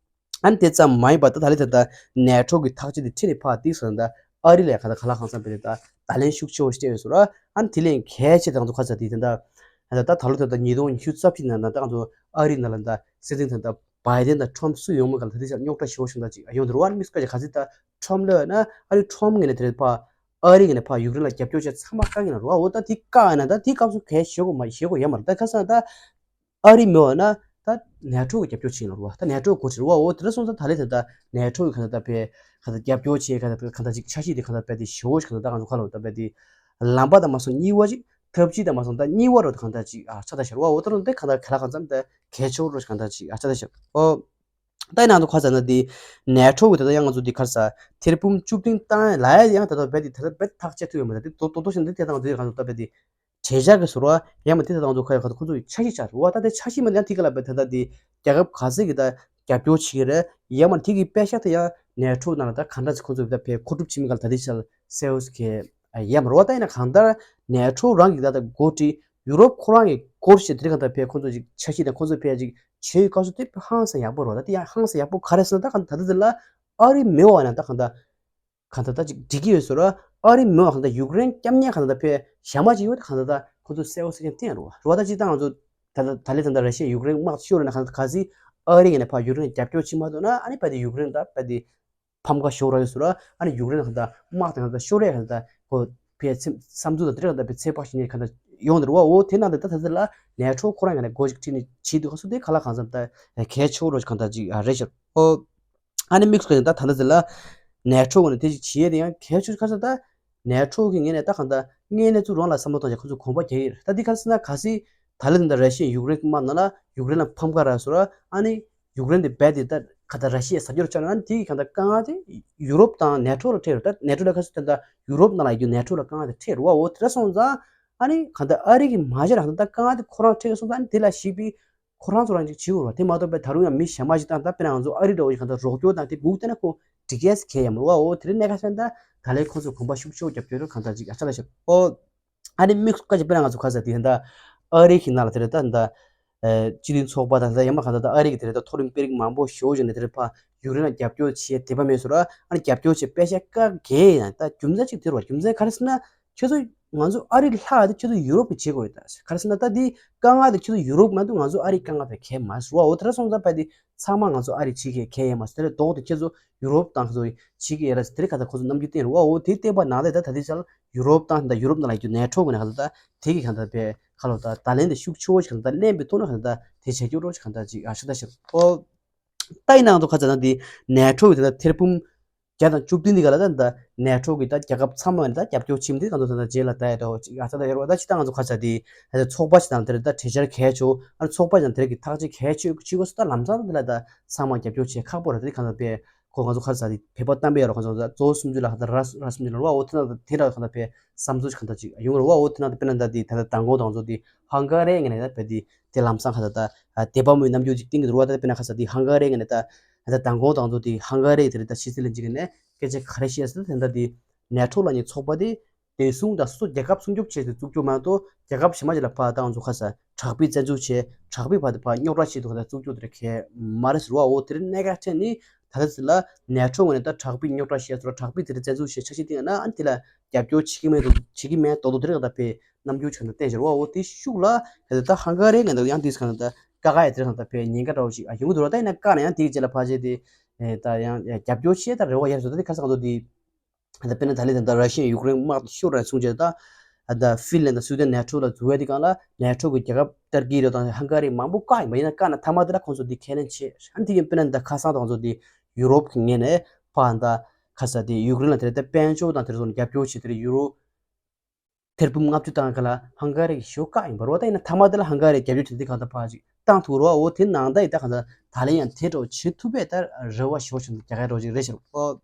ཨ་ནི་དེ་ཙམ་མ་ཡིན་པར་ད་ད་ལི་ད་ལྟ་ནེ་ཊོ་གི་ཐག་གཅོད་དེ་ཁྲིད་ནས་ཕར་ཏིག་སོང་ད་ཨ་རི་ལ་ག་ད་ག་ལ་གང་འཚམ་པའི་ད་ད་ལན་ཤུགས་ཆེ་བོ་ཞིག་སྤྲད་ཡོད་སོང་ར། ཨ་ནི་དེ་ལན་གལ་ཆེ་དང་ཚོ་ཁ་ཚ་དེ་ད་ད་ད་ད་ལོ་ད་ད་ཉིས་སྟོང་ཉི་ཤུ་རྩ་བཞི་ནང་ད་ད་ང་ཚོ་ཨ་རི་ནང་ལ་ད་སྲིད་འཛིན་ད་ད་བྷའི་ཌེན་དང་ཊམ་སུ་ཡོང་མི་ག་ལ་ད་དེ་ཆ་རྙོག་དྲ་ཞེ་བོ་བྱུང་ད་ཅིག་ཡོང་དེ་རུ་ཨ་ནི་མི་སུ་ཁ་ཅིག་ག་ཚིག་ད་ཊམ་ལོས་ན་ཨ་རི་ཊམ་ངས་ནས་དེ་རེད་ཕ་ཨ་རི་ངས་ནས་ཕ་ཡུཀ་རེན་ལ་རྒྱབ་སྐྱོར་བྱས་ཚང་མ་བཀག་ཡིན་ན་རུ་ཨ་འོ་ད་དེ་བཀག་ཡིན་ན་ད་དེ་སྐབས་སུ་གལ་ཞེ་གོ་མ་ཞེ་གོ་ཡ་མ་རུ་ད་ཁ་སང་ད། ཨ་རི་མེད་པ་ན་ད་ནེ་ཊོ་གི་རྒྱབ་སྐྱོར་བྱེད་ཡིན་ལ་རུ་བ། ད་ནེ་ཊོ་གི་འགོ་ཁྲིད་རུ་བ། འོ་དེ་འདྲ་སོང་ཙང་ད་ལེ་ད་ད་ནེ་ཊོ་གི་ག་ད་ད་པའི་ག་ད་རྒྱབ་སྐྱོར་བྱེད་ག་ད་ག་ད་ཅིག་འཆར་གཞི་དེ་ག་ད་པའི་དེ་ཞེ་བོ་ཞིག་ག་ད་ད་གང་ཚོ་ཁ་ལོ་ད་པའི་དེ་ལམ་པ་ད་མ་སོང་གཉིས་པ་ཅིག་ཐབས་ཇུས་ད་མ་སོང་ད་གཉིས་པ་རུ་ད་གང་ད་ཅིག་ཨ་ཆ་ད་ཤར་བ། འོ་ད་རུ་ད་ག་ད་ག་ལ་གང་འཚམ་ད་གལ་ཆེ་བོ་རུ་ཞིག་གང་ད་ཅིག་ཨ་ཆ་ད་ཤར། འོ་ད་ཡིན་ན་ད་ཁ་ས་ན་དེ་ནེ་ཊོ་གི་ད་ད་ཡང་ང་ཚོ་དེ་ཁར་ས་ཐེར་འབུམ་བཅུ་བདུན་བཏང་ཡ་ལ་ཡ་ཡང་ད་ད་པའི་དེ་ད་ད་པའི་ཐག་བཅད་ཐུབ་ཡོད་མ་རེད། དེ་ཏོ་ཏོ་ཏོ་ཞིག་འདི་དེ་ད་ང་ཚོ་དེ་གང་ད་པའི་དེ། གྲས་ཆག་གི་ཟུར་བ་ཡང་མ་དེ་ད་ང་ཚོ་ཁ་ཡ་ཁ་ད་ཁོ་ཚོ་ཡི་འཆར་གཞི་ཆགས་རེད་བ། ད་དེ་འཆར་གཞི་མ་ཡང་དེ་ག་ལ་བས་ད་ད་དེ་རྒྱལ་ཁབ་ག་ཚད་ཀྱི་ད་རྒྱབ་སྐྱོར་བྱེད་ཀྱི་རེད། ཡང་མ་དེ་གི་པེ་ཤག་དེ་ཡང་ནེ་ཊོ་ནང་ལ་ད་ག་འདྲ་ཅིག་ཁོ་ཚོ་ད་བས་མཁོ་སྒྲུབ་བྱེད་མི་ག་ལ་ད་དེ་ཆ་ལ་སེལ་ཡ་མ་རེད་བ། ད་ཡིན་ན་གང་ལྟར་ནེ་ཊོ་རང་གི་ད་ད་འགོ་ཁྲིད་ཡུ་རོབ་ཁོ་རང་གི་སྐོར་ཞིག་དེ་ག་ད་བས་ཁོ་ཚོ་ཅིག་འཆར་གཞི་དང་ཁོ་ཚོ་བས་ཅིག་བྱེད་ཡི་སྐབས་སུ་དེ་ཧང་སང་ཡག་པོ་རེད་བ། ད་དེ་ཡང་ཧང་སང་ཡག་པོ་ག་རེ་ཟེར་ན་ད་ག་ད་ད་དེ་ལ་ཨ་རི་མེད་བ་ཡིན་ན་ད་ག་ད། གང་ལྟར་ད་ཅིག་འགྲིག་གི་ཡོད་ཟེར་ར། ཨ་རི་མི་མང་གང་ལྟར་ཡུཀ་རེན་སྐྱབས་གནས་གང་ལྟར་ད་ཕེ་ཞག་མ་ཅིག་ཡོད་ད་གང་ལྟར་ད་ཁོ་ཚོ་གསལ་བོ་གསལ་རྐྱང་བསྟན་རོ་རོ། ད་ཅིག་ད་ང་ཚོ་ད་ད་ད་ལེ་ད་ད་ར་ཤི་ཡ་ཡུཀ་རེན་དམག་ཤོར་ན་གང་ལྟར་ག་ཚིག་ཨ་རི་ངས་ནས་ཕ་ཡུཀ་རེན་རྒྱབ་སྐྱོར་བྱེད་མ་ཐུབ་ན་ཨ་ནི་ཕ་དེ་ཡུཀ་རེན་ད་ཕ་དེ་ཕམ་ཁ་ཤོར་ར་ཡོད་ཟེར་ར། ཨ་ནི་ཡུཀ་རེན་གང་ལྟར་དམག་དེ་གང་ལྟར་ཤོར་རེ་གང་ལྟར་ཁོ་ཕེ་ཚེ་བསམ་ཚུལ་ད་དེ་གང་ལྟར་ཕེ་ཚེ་དཔག་ཞིག་ནས་གང་ལྟར་ཡོང་དེ་རོ། འོ་དེ་ནང་ད་ད་ད་ལ་ནེ་ཊོ་ཁོ་རང་གང་ལྟར་འགོ་ཅིག་ཁྲིད་ནས་བྱེད་དུས་ག་ཚོད་དེ་ག་ལ་གང་འཚམ་ད་གལ་ཆེ་བོ་རོ་གང་ལྟར་ཅིག་རེད་ཤག་འོ། ཨ་ནི་དམིགས་སུ་བཀར་ནས་ད་ད་ལྟ་ཟེར་ལ། ནེ་ཊོ་ངོས་ནས་དེ་ཅིག་བྱེད་ཡས་དེ་ཡང་གལ་ཆེ་ཤོས་ཁ་ཤས་ད། ནེ་ཊོ་གི་ངོས་ནས་ད་གང་ལྟར་དངོས་གནས་ཚུར་རང་ལ་བསམ་བློ་གཏོང་བྱས་ཁོ་ཚོ་གོམ་པ་རྒྱག་གི་རེད། ད་འདི་ག་རེ་ཟེར་ན་གལ་སྲིད་ད་ལྟ་འདི་འདྲ་ར་ཤི་ཡ་ཡུཀ་རེན་གྱི་དམག་ནང་ལ་ཡུཀ་རེན་ལ་ཕམ་ཁ་རག་སོང་ར། ཨ་ནི་ཡུཀ་རེན་དེ་རྦད་དེ་ད་ག་ད་ར་ཤི་ཡས་ཟ་རྒྱུར་བཅར་ན་ཨ་ནི་དེ་གི་གང་ལྟར་དཀའ་ངལ་དེ་ཡུ་རོབ་དང་ནེ་ཊོ་ལ་འཕྲད་རེད། ད་ནེ་ཊོ་ལ་གལ་སྲིད་ད་ལྟ་ཡུ་རོབ་ནང་ལ་ཡོད་རྒྱུ་ནེ་ཊོ་ལ་དཀའ་ངལ་དེ་འཕྲད་རེད་བ། འོ་དེ་འདྲ་སོང་ཙང་། ཨ་ནི་གང་ལྟར་ཨ་རི་གི་མ་བྱས་ལ་གང་ལྟར་དཀའ་ངལ་དེ་ཁོ་རང་འཕྲད་སོང་ཙང་ཨ་ནི་དེ་ལ་གཞིགས་པའི་ཁོ་རང་ཚོ་རང་ཅིག་བྱེད་དགོས་རེད་བ། དེ་མ་གཏོགས་པའི་ད་རུང་ཡང་མི་གཞན་མ་ཞིག་དང་ད་དཔེར་ན་ང་ཚོ་ཨ་རི་འདྲ་བོ་ཞིག་གང་ལྟར་རོགས་སྐྱོར་དང་དེ་སྒུག་བསྡད་ན་ཁོ་འགྲིག་ཡས་ཁེ་ཡ་མ་རེད་བ། འོ་དེ་རིང་གནད་འགག་ཆེ་ན་ད་ད་ལན་ཁོ་ཚོ་གོམ་པ་ཤུགས་ཆེ་བོ་རྒྱབ་སྐྱོར་གང་ལྟར་ཅིག་ཨ་ཆ་ལ་ཤོག་ཨོ། ཨ་ནི་དམིགས་སུ་བཀར་ཅིག་དཔེར་ན་ང་ཚོ་ཁ་ས་དེ་ད་ཨ་རི་གི་ནང་ལ་དེ་རེད་ད་ད་སྤྱི་མཐུན་ཚོགས་པ་དང་ད་ཡང་མ་གང་ད་ད་ཨ་རི་གི་དེ་རེད་ད་མཐོ་རིམ་དཔོན་རིགས་མང་པོ་ཞེ་པོ་ཅིག་ནས་དེ་རེད་ཕ་ཡུཀ་རེན་ལ་རྒྱབ་སྐྱོར་བྱེད་དེ་པ་མེད་སོ་ར། ཨ་ནི་རྒྱབ་སྐྱོར་བྱེད་པེ་ཤ་བཀག་གེ་ཡང་ད་རྒྱུ་མཚན་ཅིག་དེ་རེད་བ། རྒྱུ་མཚན་ག་རེ་ཟེར་ན། ཁྱེད་ཚོ་ང་ཚོ་ཨ་རི་ལྷག་དེ་ཁྱེད་ཚོ་ཡུ་རོབ་ཀྱི་བྱེད་དགོས་ཡོད་ད། ག་རེ་ཟེར་ན་ད་འདི་དཀའ་ངལ་དེ་ཁྱེད་ཚོ་ཡུ་རོབ་མ་གཏོགས་ང་ཚོ་ཨ་རི་དཀའ་ངལ་དེ་གས་མ་རེད་བ། འོ་དེ་འདྲ་སོང་ཙང་ཕ་དེ་ཚང་མ་ང་ཚོ་ཨ་རི་བྱེད་མཁན་གས་ཡས་མ་རེད། དེ་ལས་ལྡོག་སྟེ་ཁྱེད་ཚོ་ཡུ་རོབ་དང་ཁྱེད་ཚོ་བྱེད་ཀྱི་ཡས་ར་ཟེར་དེ་རིགས་ག་ད་ཁོ་ཚོ་རྣམ་འགྱུར་བསྟན་རེད་བ། འོ་དེ་བསྟན་པ་ནང་ལས་ད་ད་དེ་ཚོ་ཡུ་རོབ་དང་ད་ཡུ་རོབ་ནང་ལ་ཡོད་རྒྱུ་ནེ་ཊོ་གི་ནས་ག་ད་ད་དེ་གི་ག་ད་པའི་ཁ་ལོ་ད་ད་ལན་དེ་ཤུགས་ཆེ་བོ་ཞིག་ག་ད་ལེན་པའི་ཐོག་ནས་ག་ད་དེ་བྱེད་རྒྱུ་རོགས་ཞིག་ག་ད་ཅིག་ཨ་ཤ་ད་ཤག་འོ། ད་ཡིན་ནའང་ཚོ་ཁ་ཚ་ན་འདི་ནེ་ཊོ་གི་དེ་ད་ཐེར་འབུམ་བརྒྱ་དང་བཅུ་བདུན་འདི་ག་ལ་ད་ད་ནེ་ཊོ་གི་ད་རྒྱལ་ཁབ་ཚང་མ་ནས་ད་རྒྱབ་སྐྱོར་བྱེད་མི་འདི་གང་དུ་ད་ད་རྗེས་ལ་ད་ཡ་འདྲ་བོ་ཅིག་ཨ་ཚ་ད་ཡོད་རེད་བ། ད་ཅི་ད་ང་ཚོ་ཁ་ཚ་འདི་ད་ཚོགས་པ་ཞིག་དང་དེ་རེད་ད་གྲོས་འཆར་གལ་ཆེ་བོ་ཨ་ཚོགས་པ་ཞིག་དང་དེ་རེད་གི་ཐག་གཅོད་གལ་ཆེ་ཆེ་བོ་སུ་ད་ལམ་སང་ད་དེ་ལ་ད་ཚང་མ་རྒྱབ་སྐྱོར་བྱེད་ཁག་པོ་རེད། དེ་གང་ལ་པས་ཁོ་ང་ཚོ་ཁ་ཚ་འདི་བོད་པ་གཏམ་དཔེ་ཡ་རོ་ཁ་ཚོ་ད་གཙོ་བོ་སུམ་ཅུ་ལ་ཁ་ཚ་ར་ར་སུམ་ཅུ་ལ་རོ་བ། འོ་དེ་ན་ད་དེ་འདྲ་ཁ་ཚ་པས་བསམ་ཚུལ་གང་ད་ཅིག་ཡོང་རོ་བ། འོ་དེ་ན་ད་དཔེར་ན་ད་འདི་ད་ད་མདང་དགོང་དང་ཚོ་འདི་ཧང་ག་རེ་ངས་ནས་ད་བས་འདི་དེ་ལམ་སང་ཁ་ཚ་ད་དད་པ་མོའི་རྣམ་འགྱུར་ཅིག་བསྟན་གྱི་འདུག་རོ་བ། ད་དཔེར་ན་ཁ་ཚ་འདི་ཧང་ག་རེ་ངས་ནས་ད་ད་མདང་དགོང་དང་ཚོ་འདི་ཧང་ག་རེ་དེ་རེད་ད་ཕྱི་སྲིད་ལས་འཛིན་གྱི་ནས་སྐད་ཆ་ག་རེ་བཤད་ཟེར་ད་དེ་འདྲ་འདི་ནེ་ཊོ་ལ་ནི་ཚོགས་པ་དེ་བདེ་སྲུང་དང་སོ་སོ་རྒྱལ་ཁབ་སྲུང་སྐྱོབ་ཆེད་དུ་བཙུགས་རྒྱུ་མ་གཏོགས་རྒྱལ་ཁབ་གཞན་མ་ཞིག་ལ་ཕར་ད་ང་ཚོ་ཁ་ས་དྲག་པོའི་བཙན་འཛུལ་བྱས་དྲག་པོའི་བར་དུ་ཕར་རྙོག་དྲ་ཆེད་དུ་ཁ་ས་བཙུགས་རྒྱུ་དེ་གལ་མ་རེད་ཟེར་བ། འོ་དེ་རིང་གནད་འགག་ཆེ་ནི་ད་ལྟ་ཚོད་ལ་ནེ་ཊོ་ངོས་ནས་ད་དྲག་པོའི་རྙོག་དྲ་བཤད་ཚོད་ལ་དྲག་པོའི་དེ་རིང་བཙན་འཛུལ་བྱས་ཆ་ཤས་བཏིང་ཡ་ན་ཨ་ནི་དེ་ལ་རྒྱབ་སྐྱོར་བྱེད་ཀྱི་མེད་དོ་བྱེད་ཀྱི་མེད་དོ་དོ་དེ་རིང་ད་ཕེ་རྣམ་འགྱུར་ཆེན་པོ་བསྟན་ཟེར་བ། འོ་དེ་ཤུགས་ལ་ད་ལྟ་ཧང་ག་རེ་ངས་ད་ཡང་དེས་ག་ད་ཀ་ཀ་ཡ་དེ་རིང་ད་ཕེ་ཉེན་ཁ་འདྲ་བོ་ཞིག་ཡོང་གི་འདུག་ར། ད་ཡིན་ན་ཀ་ན་ཡང་དེའི་རྗེས་ལ་ཕར་རྗེས་དེ་ད་ཡང་རྒྱབ་སྐྱོར་བྱས་ད་རེ་བ་ཡར་སོ་ད་དེ་ཁ་སང་ཚོ་དེ། ད་དཔེར་ན་ད་ལན་ད་ར་ཤི་ཡ་ཡུཀ་རེན་དམག་དེ་ཤོར་ར་སོང་རྗེས་ད་ད་ཧྥིན་ལན་དང་སུའི་ཌེན་ནེ་ཊོ་ལ་འཛུལ་བའི་དེ་སྒང་ལ་ནེ་ཊོ་གི་རྒྱལ་ཁབ་ཏར་ཀི་རེད་དང་ཧང་ག་རི་མང་པོ་བཀག་ཡིན་པ་ཡིན་ན་བཀག་ན་མཐའ་མ་དེ་ལ་ཁོང་ཚོ་དེ་ཁས་ལེན་བྱས་ཨ་ནི་དེ་ཡིན། དཔེར་ན་ད་ཁ་སང་དང་ཚོ་དེ་ཡུ་རོབ་གི་ངོས་ནས་ཕར་ད་ཁ་ས་དེ་ཡུཀ་རེན་ལ་དེ་རེད་ད་དཔལ་འབྱོར་དང་དེ་རེད་སོང་རྒྱབ་སྐྱོར་བྱེད་དེ་རེད་ཡུ་རོ་ཐེར་འབུམ་ལྔ་བཅུ་བཏང་ག་ལ་ཧང་ག་རི་གི་ཞོ་བཀག་ཡིན་པ་རེད་བ། ད་ཡིན་ན་མཐའ་མ་དེ་ལ་ཧང་ག་རི་རྒྱབ་སྐྱོར་བྱེད་དེ་གང་ལྟར་ཕར་ཅིག་བཏང་ཐུབ་རེད་བ། འོ་དེ་ནང་ད་ཡིན་ད་གང་ལྟར་ད་ལན་ཡང་དེ་འདྲ་བྱེད་ཐུབ་པའི་ད་རེ་བ་ཞོ་བྱུང་རྒྱ་གར་རོ་ཅིག་རེད་ཤག་ཨོ།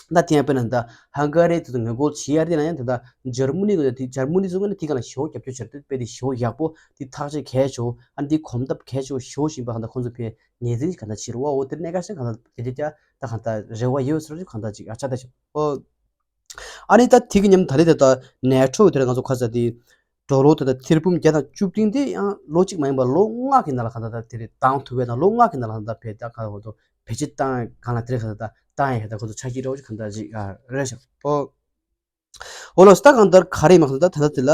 ད་དེ་ཡང་དཔེར་ན་ད་ཧང་ག་རི་དེ་ཚོ་ངོ་རྒོལ་བྱེད་ཡ་དེ་ན་ཡང་དེ་ད་འཇར་མ་ནི་གི་དེ་འཇར་མ་ནི་ཚོ་ངོས་ནས་དེ་ག་ལ་ཞོ་རྒྱབ་སྐྱོར་བྱེད་དེ་དཔེ་དེ་ཞོ་ཡག་པོ་དེ་ཐག་གཅོད་གལ་ཆེ་ཨ་ནི་དེ་གོམ་སྟབས་གལ་ཆེ་ཞོ་བཞིན་པ་གང་ལྟར་ཁོང་ཚོ་ཕེ་ངེས་འཛིན་གང་ལྟར་བྱེད་རེད་བ། འོ་དེ་གནད་འགག་ཤིང་གང་ལྟར་རྒྱ་རྒྱ་ད་གང་ལྟར་རེ་བ་ཡོད་ཟེར་གང་ལྟར་ཅིག་ཨ་ཆ་ད་ཤག་ཨོ། ཨ་ནི་ད་དེ་གི་མཉམ་ད་རེས་དེ་ད་ནེ་ཊོ་དེ་ང་ཚོ་ཁ་ས་དེ་ཌོ་ལར་དེ་ད་ཐེར་འབུམ་བརྒྱ་དང་བཅུ་བདུན་དེ་ཡང་ལོ་གཅིག་མ་ཡིན་པར་ལོ་ལྔ་གི་ནང་ལ་གང་ལྟར་ད་དེ་རེད་བཏང་ཐུབ་པའི་ནང་ལོ་ལྔ་གི་ནང་ལ་གང་ལྟར་བེད་ད་གང་ལྟར་བེད་སྤྱོད་བཏང་གང་ལ་དེ་རེད་གང་ལྟར་ད་བཏང་ཡ་གང་ལྟར་ཁོ་ཚོ་ཆ་ཤས་འདྲ་བོ་ཅིག་གང་ལྟར་ཅིག་རེད་ཤག་ཨོ། ཨོ་ལོ་ད་གང་ལྟར་ག་རེ་མ་གང་ལྟར་ད་ལྟ་དེ་ལ་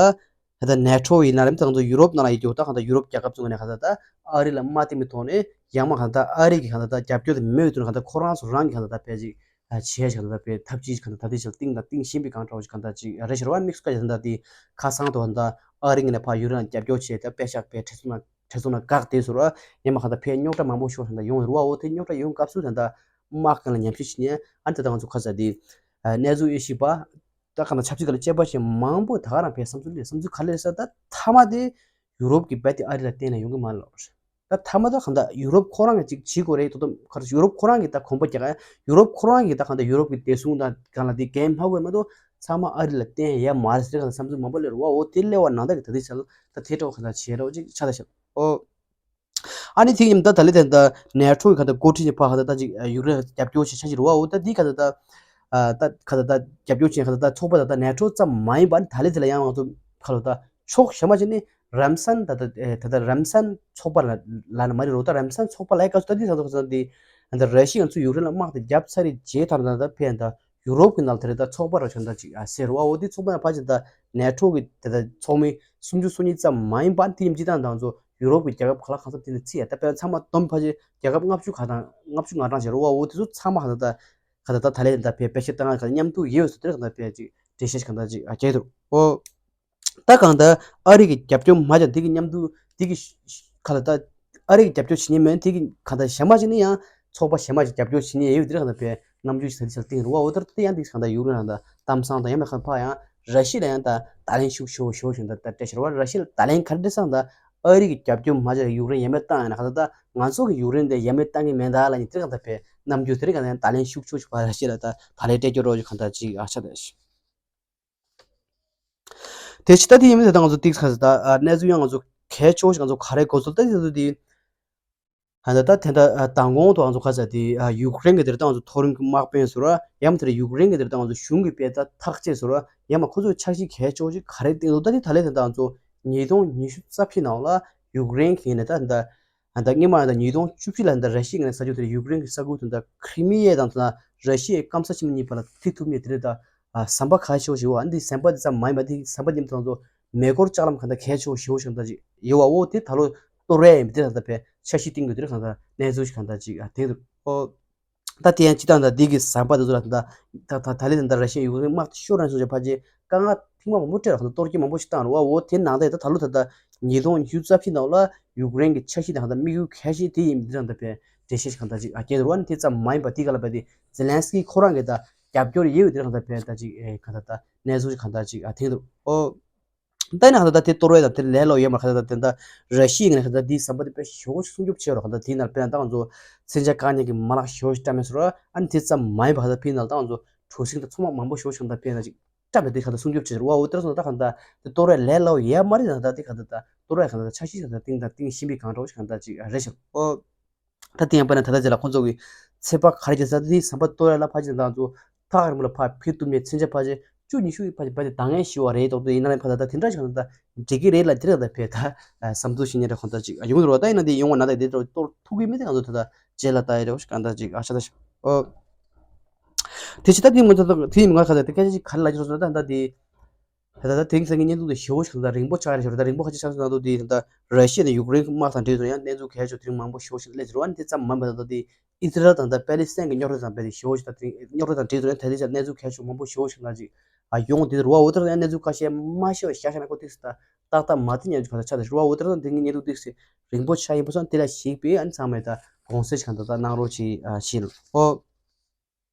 ད་ལྟ་ནེ་ཊོ་ཡིན་ན་རེད་ད་གང་ལྟར་ཡུ་རོབ་ནང་ལ་ཡོད་རྒྱུ་ད་གང་ལྟར་ཡུ་རོབ་རྒྱལ་ཁབ་ཚོ་ནས་གང་ལྟར་ད་ཨ་རི་ལ་མ་བརྟེན་པའི་ཐོག་ནས་ཡང་མ་གང་ལྟར་ཨ་རི་གི་གང་ལྟར་ད་རྒྱབ་སྐྱོར་དེ་མེད་དུས་གང་ལྟར་ཁོ་རང་ཚོ་རང་གི་གང་ལྟར་ད་ཕལ་ཅིག་བྱས་ཤིག་ད་ཕེ་ཐབས་ཇུས་ཤིག་ད་ལྟ་དེ་ཞིག་གཏིང་དང་གཏིང་ཞིམ་པའི་གང་འདྲ་བོ་ཞིག་གང་ལྟར་ཅིག་རེད་ཤག་རེད་བ། དམིགས་སུ་བཀར་ཡ་ད་ལྟ་དེ་ཁ་སང་དུ་ད་ཨ་རི་ངོས་ནས་ཕར་ཡུ་རོབ་ལ་རྒྱབ་སྐྱོར་བྱས་ད་པེ་ཤག་པེ་ཁྲི་ཚོ་ན་ཁྲི་ཚོ་ན་བཀག་དེ་ཟུར་ཉི་མ་གང་ལྟར་ཕེ་རྙོག་དྲ་མང་པོ་ཤོར་ད་ལྟ་ཡོང་རེད་བ། འོ་དེ་རྙོག་དྲ་ཡོང་སྐབས་སུ་ད་ལྟ་དམག་སྒང་ལ་ཉམས་ཞིབ་བྱེད་ཉན་ཨ་ནི་ད་ལྟ་ང་ཚོ་ཁ་ས་དེ་གནས་ཚུལ་དབྱེ་ཞིབ་པ་ད་གང་ལྟར་ཆབ་སྲིད་སྒང་ལ་དཔྱད་པ་བྱེད་མང་པོ་ད་ག་རང་ཕེ་བསམ་ཚུལ་ལས་བསམ་ཚུལ་ག་ལེར་ས་ད་མཐའ་མ་དེ་ཡུ་རོབ་ཀྱི་རྦད་དེ་ཨ་རི་ལ་བརྟེན་ནས་ཡོང་གི་མ་རེད་ལོ། ད་མཐའ་མ་ད་གང་ལྟར་ཡུ་རོབ་ཁོ་རང་གིས་ཅིག་བྱེད་དགོས་རེད་དོ་དོ་ཁར་ཡུ་རོབ་ཁོ་རང་གིས་ད་གོམ་པ་རྒྱག་ཡ་ཡུ་རོབ་ཁོ་རང་གིས་ད་གང་ལྟར་ཡུ་རོབ་ཀྱི་བདེ་སྲུང་དང་གང་ལ་དེ་འགན་མ་དགོས་མ་གཏོགས་ཚང་མ་ཨ་རི་ལ་བརྟེན་ཡ་མ་རེད་ཟེར་གང་ལྟར་བསམ་ཚུལ་མང་པོ་སླེབས་རེད་བ། འོ་དེ་སླེབས་པ་ནང་ལྟར་གྱི་ད་ལྟའི་ཆར་ད་དེ་འདྲ་བོ་གང་ལྟར་བྱེད་རོགས་ཅིག་ཆ་ད་ཤག་ཨོ། ཨ་ནི་དེ་ཡིན་ད་ད་ལྟ་དེ་ད་ནེ་ཊོ་གི་གང་ལྟར་འགོ་ཁྲིད་ཀྱི་ཕ་གང་ལྟར་ད་ཅིག་ཡུཀ་རེན་རྒྱབ་སྐྱོར་བྱེད་ཆ་ཞིག་རེད་བ། འོ་ད་དེ་གང་ལྟར་ད་ད་གང་ལྟར་ད་རྒྱབ་སྐྱོར་བྱེད་གང་ལྟར་ད་ཚོགས་པ་ད་ད་ནེ་ཊོ་ཙམ་མ་ཡིན་པ་ད་ལྟའི་དེ་ལ་ཡང་ང་ཚོ་གང་ལྟར་ད་ཕྱོགས་གཞན་པ་ཅིག་ནི་རམ་སན་ད་ལྟ་ཨེ་ད་ལྟ་རམ་སན་ཚོགས་པ་ལ་ལ་ནི་མ་རེད་རོ། ད་རམ་སན་ཚོགས་པ་ལ་ཡི་ག་ཚོད་ད་འདི་ད་ཚོད་ད་འདི་ད་ར་ཤི་ཡ་ཚོས་ཡུཀ་རེན་ལ་དམག་དེ་བརྒྱབ་ཚར་རེད་རྗེས་ཐར་ད་ད་ཕན་ད་ཡུ་རོབ་ཀྱི་ནང་དེ་རེད་ད་ཚོགས་པ་ར་ཆོན་ད་ཅིག་ཨ་ཟེར་བ། འོ་དེ་ཚོགས་པ་ན་ཕ་ཅིག་ད་ནེ་ཊོ་གི་དེ་ད་ཚོགས་མི་སུམ་ཅུ་སོ་གཉིས་ཙམ་མ་ཡིན་པ་དེ་ཡིན་ཅི་ད་ད་ཚོ་ཡུ་རོབ་ཀྱི་རྒྱལ་ཁབ་ག་ལ་གང་ས་དེ་ནི་ཚི་ཡ་ད་དཔེ་ཚང་མ་བསྡོམས་ཕ་ཅིག་རྒྱལ་ཁབ་ལྔ་བཅུ་ག་དང་ལྔ་བཅུ་ང་གྲངས་ཤིག་རེད་བ། འོ་དེ་ཚོ་ཚང་མ་ག་ད་ད་ག་ད་ད་ད་ལས་ད་ཕེ་པེ་ཤ་ད་ང་ག་མཉམ་དུ་ཡོད་ཟེར་དེ་རེད་ག་ད་ཕེ་ཅིག་འགྲེལ་བཤད་ཞིག་གང་ལྟར་ཅིག་ཨ་བྱས་འདུག་ཨོ། ད་གང་ལྟར་ཨ་རི་གི་རྒྱབ་སྐྱོར་མ་བྱས་དེ་གི་མཉམ་དུ་དེ་གི་ག་ལ་ད་ཨ་རི་གི་རྒྱབ་སྐྱོར་བྱེད་མཁན་མེད་དེ་གི་གང་ལྟར་གཞན་མ་ཞིག་ནི་ཡང་ཚོགས་པ་གཞན་མ་ཞིག་རྒྱབ་སྐྱོར་བྱེད་མཁན་ཡོད་དེ་གང་ལྟར་བས་རྣམ་འགྱུར་ཞིག་ད་དེ་ཆར་སྟེང་རུ་བ། འོ་ད་དེ་ཡང་དེ་གང་ལྟར་ཡུཀ་རེན་ལ་ད་གཏམ་བཟང་དང་ཡང་མེད་ཁ་ཕ་ཡང་ར་ཤི་ལ་ཡང་ད་ད་ལན་ཤུགས་ཤོ་ཤོ་ཞིག་ད་ད་སྤྲད་ཤར་བ། ར་ཤི་ལ་ད་ལན་ག་རེ་སང་ད་ཨ་རི་གི་རྒྱབ་སྐྱོར་མ་བྱས་ཡུཀ་རེན་ཡང་མེད་བཏང་ཡང་ན་ག་ད་ད་ང་ཚོ་གི་ཡུཀ་རེན་དེ་ཡང་མེད་བཏང་གི་མེད་ད་ལ་ནི་དེ་གང་ལྟར་བས་རྣམ་འགྱུར་དེ་གང་ལྟར་ཡང་ད་ལན་ཤུགས་ཤོ་ཞིག་བ་ར་ཤི་ལ་ད་ད་ལན་སྤྲད་རྒྱུ་རོགས་ཞིག་གང་ལྟར་ཅིག་ཨ་ཆ་ད་ཤི། དེ་ཕྱི་ད་དེ་ཡིན་མིན་དེ་ད་ང་ཚོ་ཏིག་ཁ་ས་ད་ཨ་གནས་ཚུལ་ཡང་ང་ཚོ་གལ་ཆེ་བོ་ཞིག་ང་ཚོ་ག་རེ་གོ་ཚོད་ད་དེ་ཚོ་དེ། ད་ད་ད་དེ་འདྲ་ཨ་མདང་དགོང་དུ་ང་ཚོ་ཁ་ས་དེ་ཨ་ཡུཀ་རེན་གྱི་དེར་ད་ང་ཚོ་མཐོ་རིམ་གྱི་དམག་དཔོན་ཟེར་བ་ཡང་མ་དེར་ཡུཀ་རེན་གྱི་དེར་ད་ང་ཚོ་གཞུང་གི་དཔེ་ད་ཐག་བཅད་ཟེར་བ་ཡང་མ་ཁོ་ཚོས་འཆར་གཞི་གལ་ཆེ་བོ་ཞིག་ག་རེ་བཏིང་འདུག་ད་དེ་ད་ལས་དེ་ད་ང་ཚོ་ཉིས་སྟོང་ཉི་ཤུ་རྩ་བཞི་ནང་ལ་ཡུཀ་རེན་གྱི་ནས་ད་ད་ད་སྔོན་མ་ད་ཉིས་སྟོང་བཅུ་བཞི་ལ་ད་ར་ཤི་ཡ་ནས་ས་ཆ་དེར་ཡུཀ་རེན་གྱི་ས་ཁུལ་དེ་ད་ཁྲི་མི་ཡ་དང་ད་ར་ཤི་ཡའི་སྐམ་ས་ཆེན་མོ་གཉིས་བར་ལ་མཐུད་ཐུབ་མེད་དེ་རེད་ད། ཨ་ཟམ་པ་གལ་ཆེ་བོ་ཞིག་ཡོད། ཨ་འདི་ཟམ་པ་འདི་ཙམ་མ་ཡིན་པ་འདི་ཟམ་པ་འདི་ཚོ་ང་ཚོ་མེ་འཁོར་ལྕགས་ལམ་གང་ལྟར་གལ་ཆེ་བོ་ཞིག་ཡོད་ཞིག་གང་ལྟར་ཅིག་ཡོད་པ་འོ་དེ་ད་ལོ་གཏོར་ཡ་ཡིན་པ་འདི་གང་ལྟར་བས་འཆར་གཞི་བཏིང་དགོས་འདི་གང་ལྟར་གནས་ཚུལ་ཞིག་གང་ལྟར་ཅིག་ཨ་དེ་འདུག་ཨོ། ད་དེ་ཡང་སྤྱི་བཏང་ད་འདི་གི་ཟམ་པ་འདི་ཚོ་ལ་ད་ད་ད་ད་ལི་ད་ད་ར་ཤི་ཡ་ཡུཀ་རེན་དམག་ཤོར་རན་སོང་ཅིག་ཕ་ཅེ་དཀའ་ངལ་ཐེངས་མ་མང་པོ་སྤྲད་ར་གང་ལྟར་གཏོར་སྐྱོན་མང་པོ་ཞིག་བཏང་ར་བ་འོ་དེ་ནང་ད་ད་ད་ལོ་ད་ད་ཉིས་སྟོང་ཉི་ཤུ་རྩ་བཞི་ནང་ལ་ཡུཀ་རེན་གི་འཆར་གཞི་དང་གང་ལྟར་དམིགས་ཡུལ་གལ་ཆེ་དེ་ཡིན་འདི་གང་ལྟར་བས་འགྲེལ་བཤད་ཞིག་གང་ལྟར་ཅིག་ཨ་སྐྱེས་འདུག་ར་ཨ་ནི་དེ་ཙམ་མ་ཡིན་པ་དེ་ག་ལ་བས་དེ། ཛེ་ལན་སི་ཀི་ཁོ་རང་གིས་ད་རྒྱབ་སྐྱོར་ཡོད་པའི་དེ་རང་ད་ཕན་ད་ཅིག་ཨེ་ག་ད་ད་གནས་ཚུལ་ཅིག་གང་ད་ཅིག་ཨ་ཐེངས་འདུག་ཨོ། ད་ཡིན་ན་ག་ད་ད་དེ་གཏོར་བས་ད་དེ་ལས་སླ་བོ་ཡོད་མ་ག་ད་ད་དེ་ད་ར་ཤི་ཡ་ངས་ག་ད་འདིའི་ཟམ་པ་དེ་དཔེ་ཞེ་པོ་ཅིག་སྲུང་སྐྱོབ་བྱས་རོགས་ག་ད་དེ་ཡིན་ན་དཔེར་ན་ད་ང་ཚོ་མཚོན་ཆ་བཀག་ཉར་གྱི་མ་ལག་ཞེ་པོ་ཅིག་བཀྲམ་མེད་སོང་ར་ཨ་ནི་དེ་ཙམ་མ་ཡིན་པ་ག་ད་ཕན་ད་ད་ང་ཚོ་གྲུ་གཟིངས་ད་ཚང་མ་མང་པོ་ཞེ་པོ་ཅིག་ག་ད་ཕན་ད་ཅིག་བཀྲམ་པའི་དེ་ག་ད་སྲུང་སྐྱོབ་བྱས་རོགས་ཨོ་དེ་ར་སོང་ད་ག་ད་དེ་གཏོར་བས་ལས་སླ་བོ་ཡོད་མ་རེད་ད་ད་དེ་ག་ད་ད་གཏོར་བས་ག་ད་ད་འཆར་གཞི་ག་ད་བཏིང་ད་བཏིང་བཞིན་པའི་གང་འདྲ་བོ་ཅིག་ག་ད་ཅིག་རེད་ཤག་ཨོ། ད་དེ་ཡང་དཔེར་ན་ད་ལྟ་རྗེས་ལ་ཁོང་ཚོ་གི་ཚོད་དཔག་ག་རེ་བྱས་ས་དེ་ཟམ་པ་གཏོར་ཡ་ལ་ཕལ་ཆེར་ད་ང་ཚོ་ཐག་རིང་པོ་ལ་ཕར་ཕུད་ཐུབ་མེད་མཚོན་ཆ་ཕལ་ཆེར་བཅུ་ཉི་ཤུ་ཡི་ཕལ་ཆེར་ཕལ་ཆེར་འདང་ངེས་ཞུ་བ་རེད་དོག་ཏུ་ཡིན་ན་ཕ་ད་ད་དེ་འདྲ་ཞིག་ད་འགྲིག་གི་རེད་ལ་དེ་རེད་ད་ཕེ་ད་བསམ་ཚུལ་ཞིག་ཉན་རེ་ཁོང་ད་ཅིག་ཡོང་རོགས་ད་ཡིན་ན་དེ་ཡོང་བ་ན་ད་དེ་འདྲ་གཏོར་ཐུབ་ཀྱི་མེད་དེ་ང་ཚོ་ད་ད་རྗེས་ལ་ད་ཡི་རེ་བ་ཞིག་གང་ད་ཅིག་ཨ་ཤ་ད་ཞིག་ཨོ། དེ་ཕྱི་ད་དེ་ངོ་ཚ་ད་དེ་མི་ང་ཁ་ད་དེ་སྐད་ཆ་ཅིག་ག་རེ་ལ་ཅིག་སོང་ད་ད་དེ། ད་ལྟ་དེང་སང་གི་གནས་ཚུལ་དེ་ཞེ་པོ་ཞིག་ད་རིང་པོ་ཆགས་རེད་ཞོར་ད་རིང་པོ་ཁ་ཆེ་ཆགས་སོང་ད་དུ་དེ་ད་ར་ཤི་ཡ་དང་ཡུཀ་རེན་གྱི་དམག་དང་འབྲེལ་ཏེ་ཡང་གནས་ཚུལ་གལ་ཆེ་དེ་རིང་མང་པོ་ཞེ་པོ་ཞིག་སླེབས་ཟེར་བ་ནི་དེ་ཙམ་མིན་པ་ད་ལྟ་དེ་ཨི་སི་རལ་དང་ད་པེ་ལི་སི་ཐན་གྱི་རྙོག་དྲ་དང་དཔེ་དེ་ཞེ་པོ་ཞིག་ད་དེ་རྙོག་དྲ་དང་འབྲེལ་ཏེ་ཡང་ད་དེ་ཆ་གནས་ཚུལ་གལ་ཆེ་མང་པོ་ཞེ་པོ་ཞིག་ད་ཅིག་ཨ་ཡོང་དེ་རུ་བ་འོ་ད་ཡང་གནས་ཚུལ་ཁ་ཤས་མ་ཤེས་པ་ཤ་ཤ་ན་ཁོ་ཏིག་སི་ད་ཏག་ཏག་མ་དེ་ཉན་ཆུ་ག་ད་ཆ་ད་རུ་བ་འོ་ད་ད་དེ་ངའི་གནས་ཚུལ་ཏིག་སི་རིང་པོ་ཆགས་ཡིན་པ་སོང་དེ་ལ་ཞིག་པའི་ཨ་ནི་ཚང་མས་ད་དགོངས་སེལ་ཞིག་ག་ད་ད་གནང་རོགས་ཅིག་ཨ་ཞེས་ལ་ཨོ།